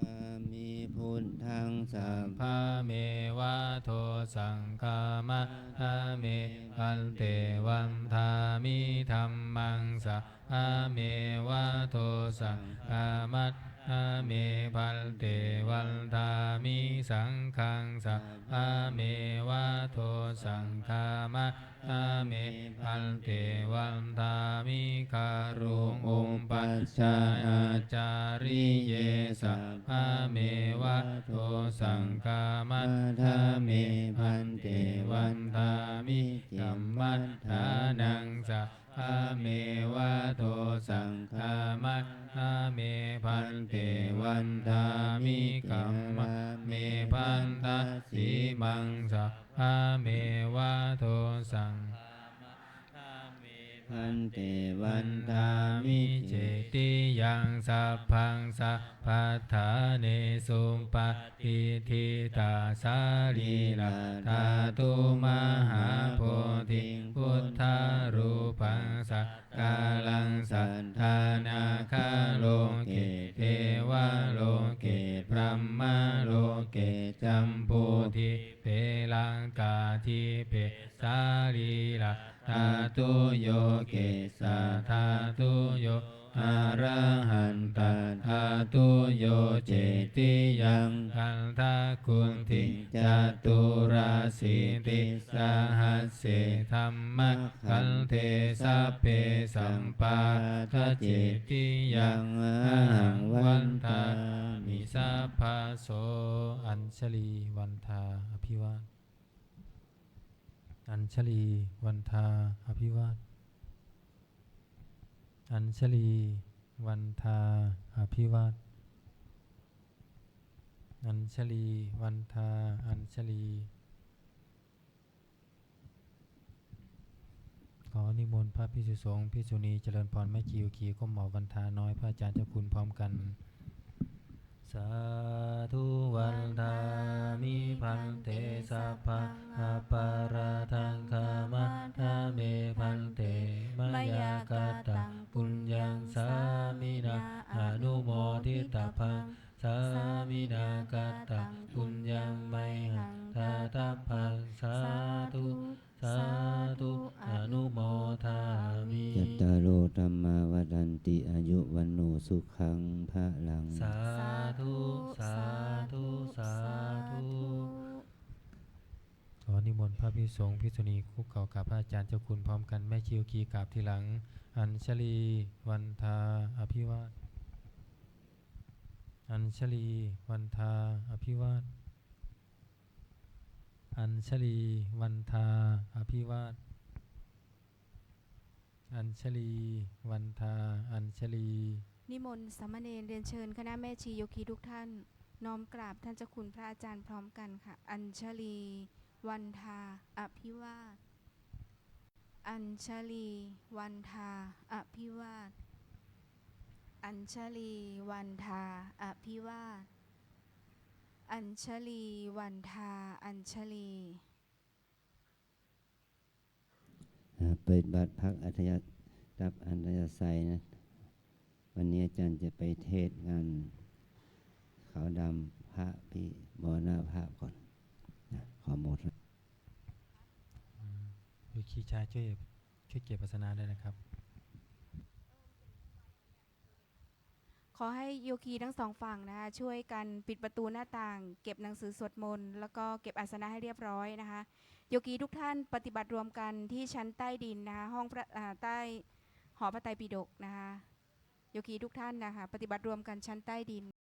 Vandāmi buddhaṃ sabbameva dosaṃ khamatha me bhante. Vandāmi dhammaṃ sabbameva dosaṃ khamatha me bhante. Vandāmi saṅghaṃ sabbameva dosaṃ khamatha me bhante. Vandāmi guruṃ upajjhāyācariye sabbameva dosaṃ khamatha me bhante. Vandāmi kammaṭṭhānaṃ sabbameva dosaṃ khamatha me bhante. Vandāmi kammaṃ me bhaṇḍasīmaṃ sabbameva dosaṃ bhante. Vandāmi cetiyaṃ sabbaṃ sabbaṭṭhāne supatiṭṭhitā sarīradhātu mahābodhiṃ buddharūpaṃ sakalaṃ satthā nāgaloke devaloke brahmaloke jambudīpe laṅkādīpe sarīra dhātuyo kesadhātuyo arahantathātuyo cetiyaṃ gandhakuṭiṃ caturāsītisahasсе dhammakkhandhe sabbe sampādacetiyaṃ ahaṃ vandāmi sabbaso. Añjalī vandā abhivā Añjalī vandā abhivā Añjalī vandā abhivā Añjalī vandā Añjalī ขอนิมนต์พระภิกษุสงฆ์ภิกษุณีเจริญพรแม่ชีโยคีก้มหมอบวันทาน้อยพระอาจารย์เจ้าคุณพร้อมกัน Sādhu vandāmi bhante sabbaṃ aparādhaṃ khamatha me bhante mayā kataṃ puññaṃ sāminā anumoditabbaṃ sāminā kataṃ puññaṃ mayhaṃ dātabbaṃ sādhu sādhu anumodāmi. Cattāro dhammā vaḍḍhanti āyu vaṇṇo sukhaṃ balaṃ. Sādhu sādhu sādhu. ขอนิมนต์พระภิกษุสงฆ์ภิกษุณีคุกเข่ากราบพระอาจารย์เจ้าคุณพร้อมกันแม่ชีโยคีกราบทีหลัง Añjali vandhā abhivād Añjali vandhā abhivād Añjali vandhā abhivād Añjali vandhā Añjali นิมนต์สามเณรเรียนเชิญคณะแม่ชีโยคีทุกท่าน น้อมกราบท่านเจ้าคุณพระอาจารย์พร้อมกันค่ะ Añjali vandhā abhivād Añjali vandhā abhivād Añjali vandhā abhivād Añjali vandhā Añjali อ่า ปฏิบัติพักอัธยา รับอัธยาศัยนะ วันนี้อาจารย์จะไปเทศน์งานขาวดำพระพิมรณภาพก่อนนะ ขอโมทนา อ่า โยคีชายช่วย ช่วยเก็บอาสนะด้วยนะครับ ขอให้โยคีทั้งสองฝั่งนะคะ ช่วยกันปิดประตูหน้าต่าง เก็บหนังสือสวดมนต์ แล้วก็เก็บอาสนะให้เรียบร้อยนะคะ โยคีทุกท่านปฏิบัติรวมกันที่ชั้นใต้ดินนะคะ ห้องพระ อ่า ใต้หอพระไตรปิฎกนะคะ โยคีทุกท่านนะคะ ปฏิบัติรวมกันชั้นใต้ดิน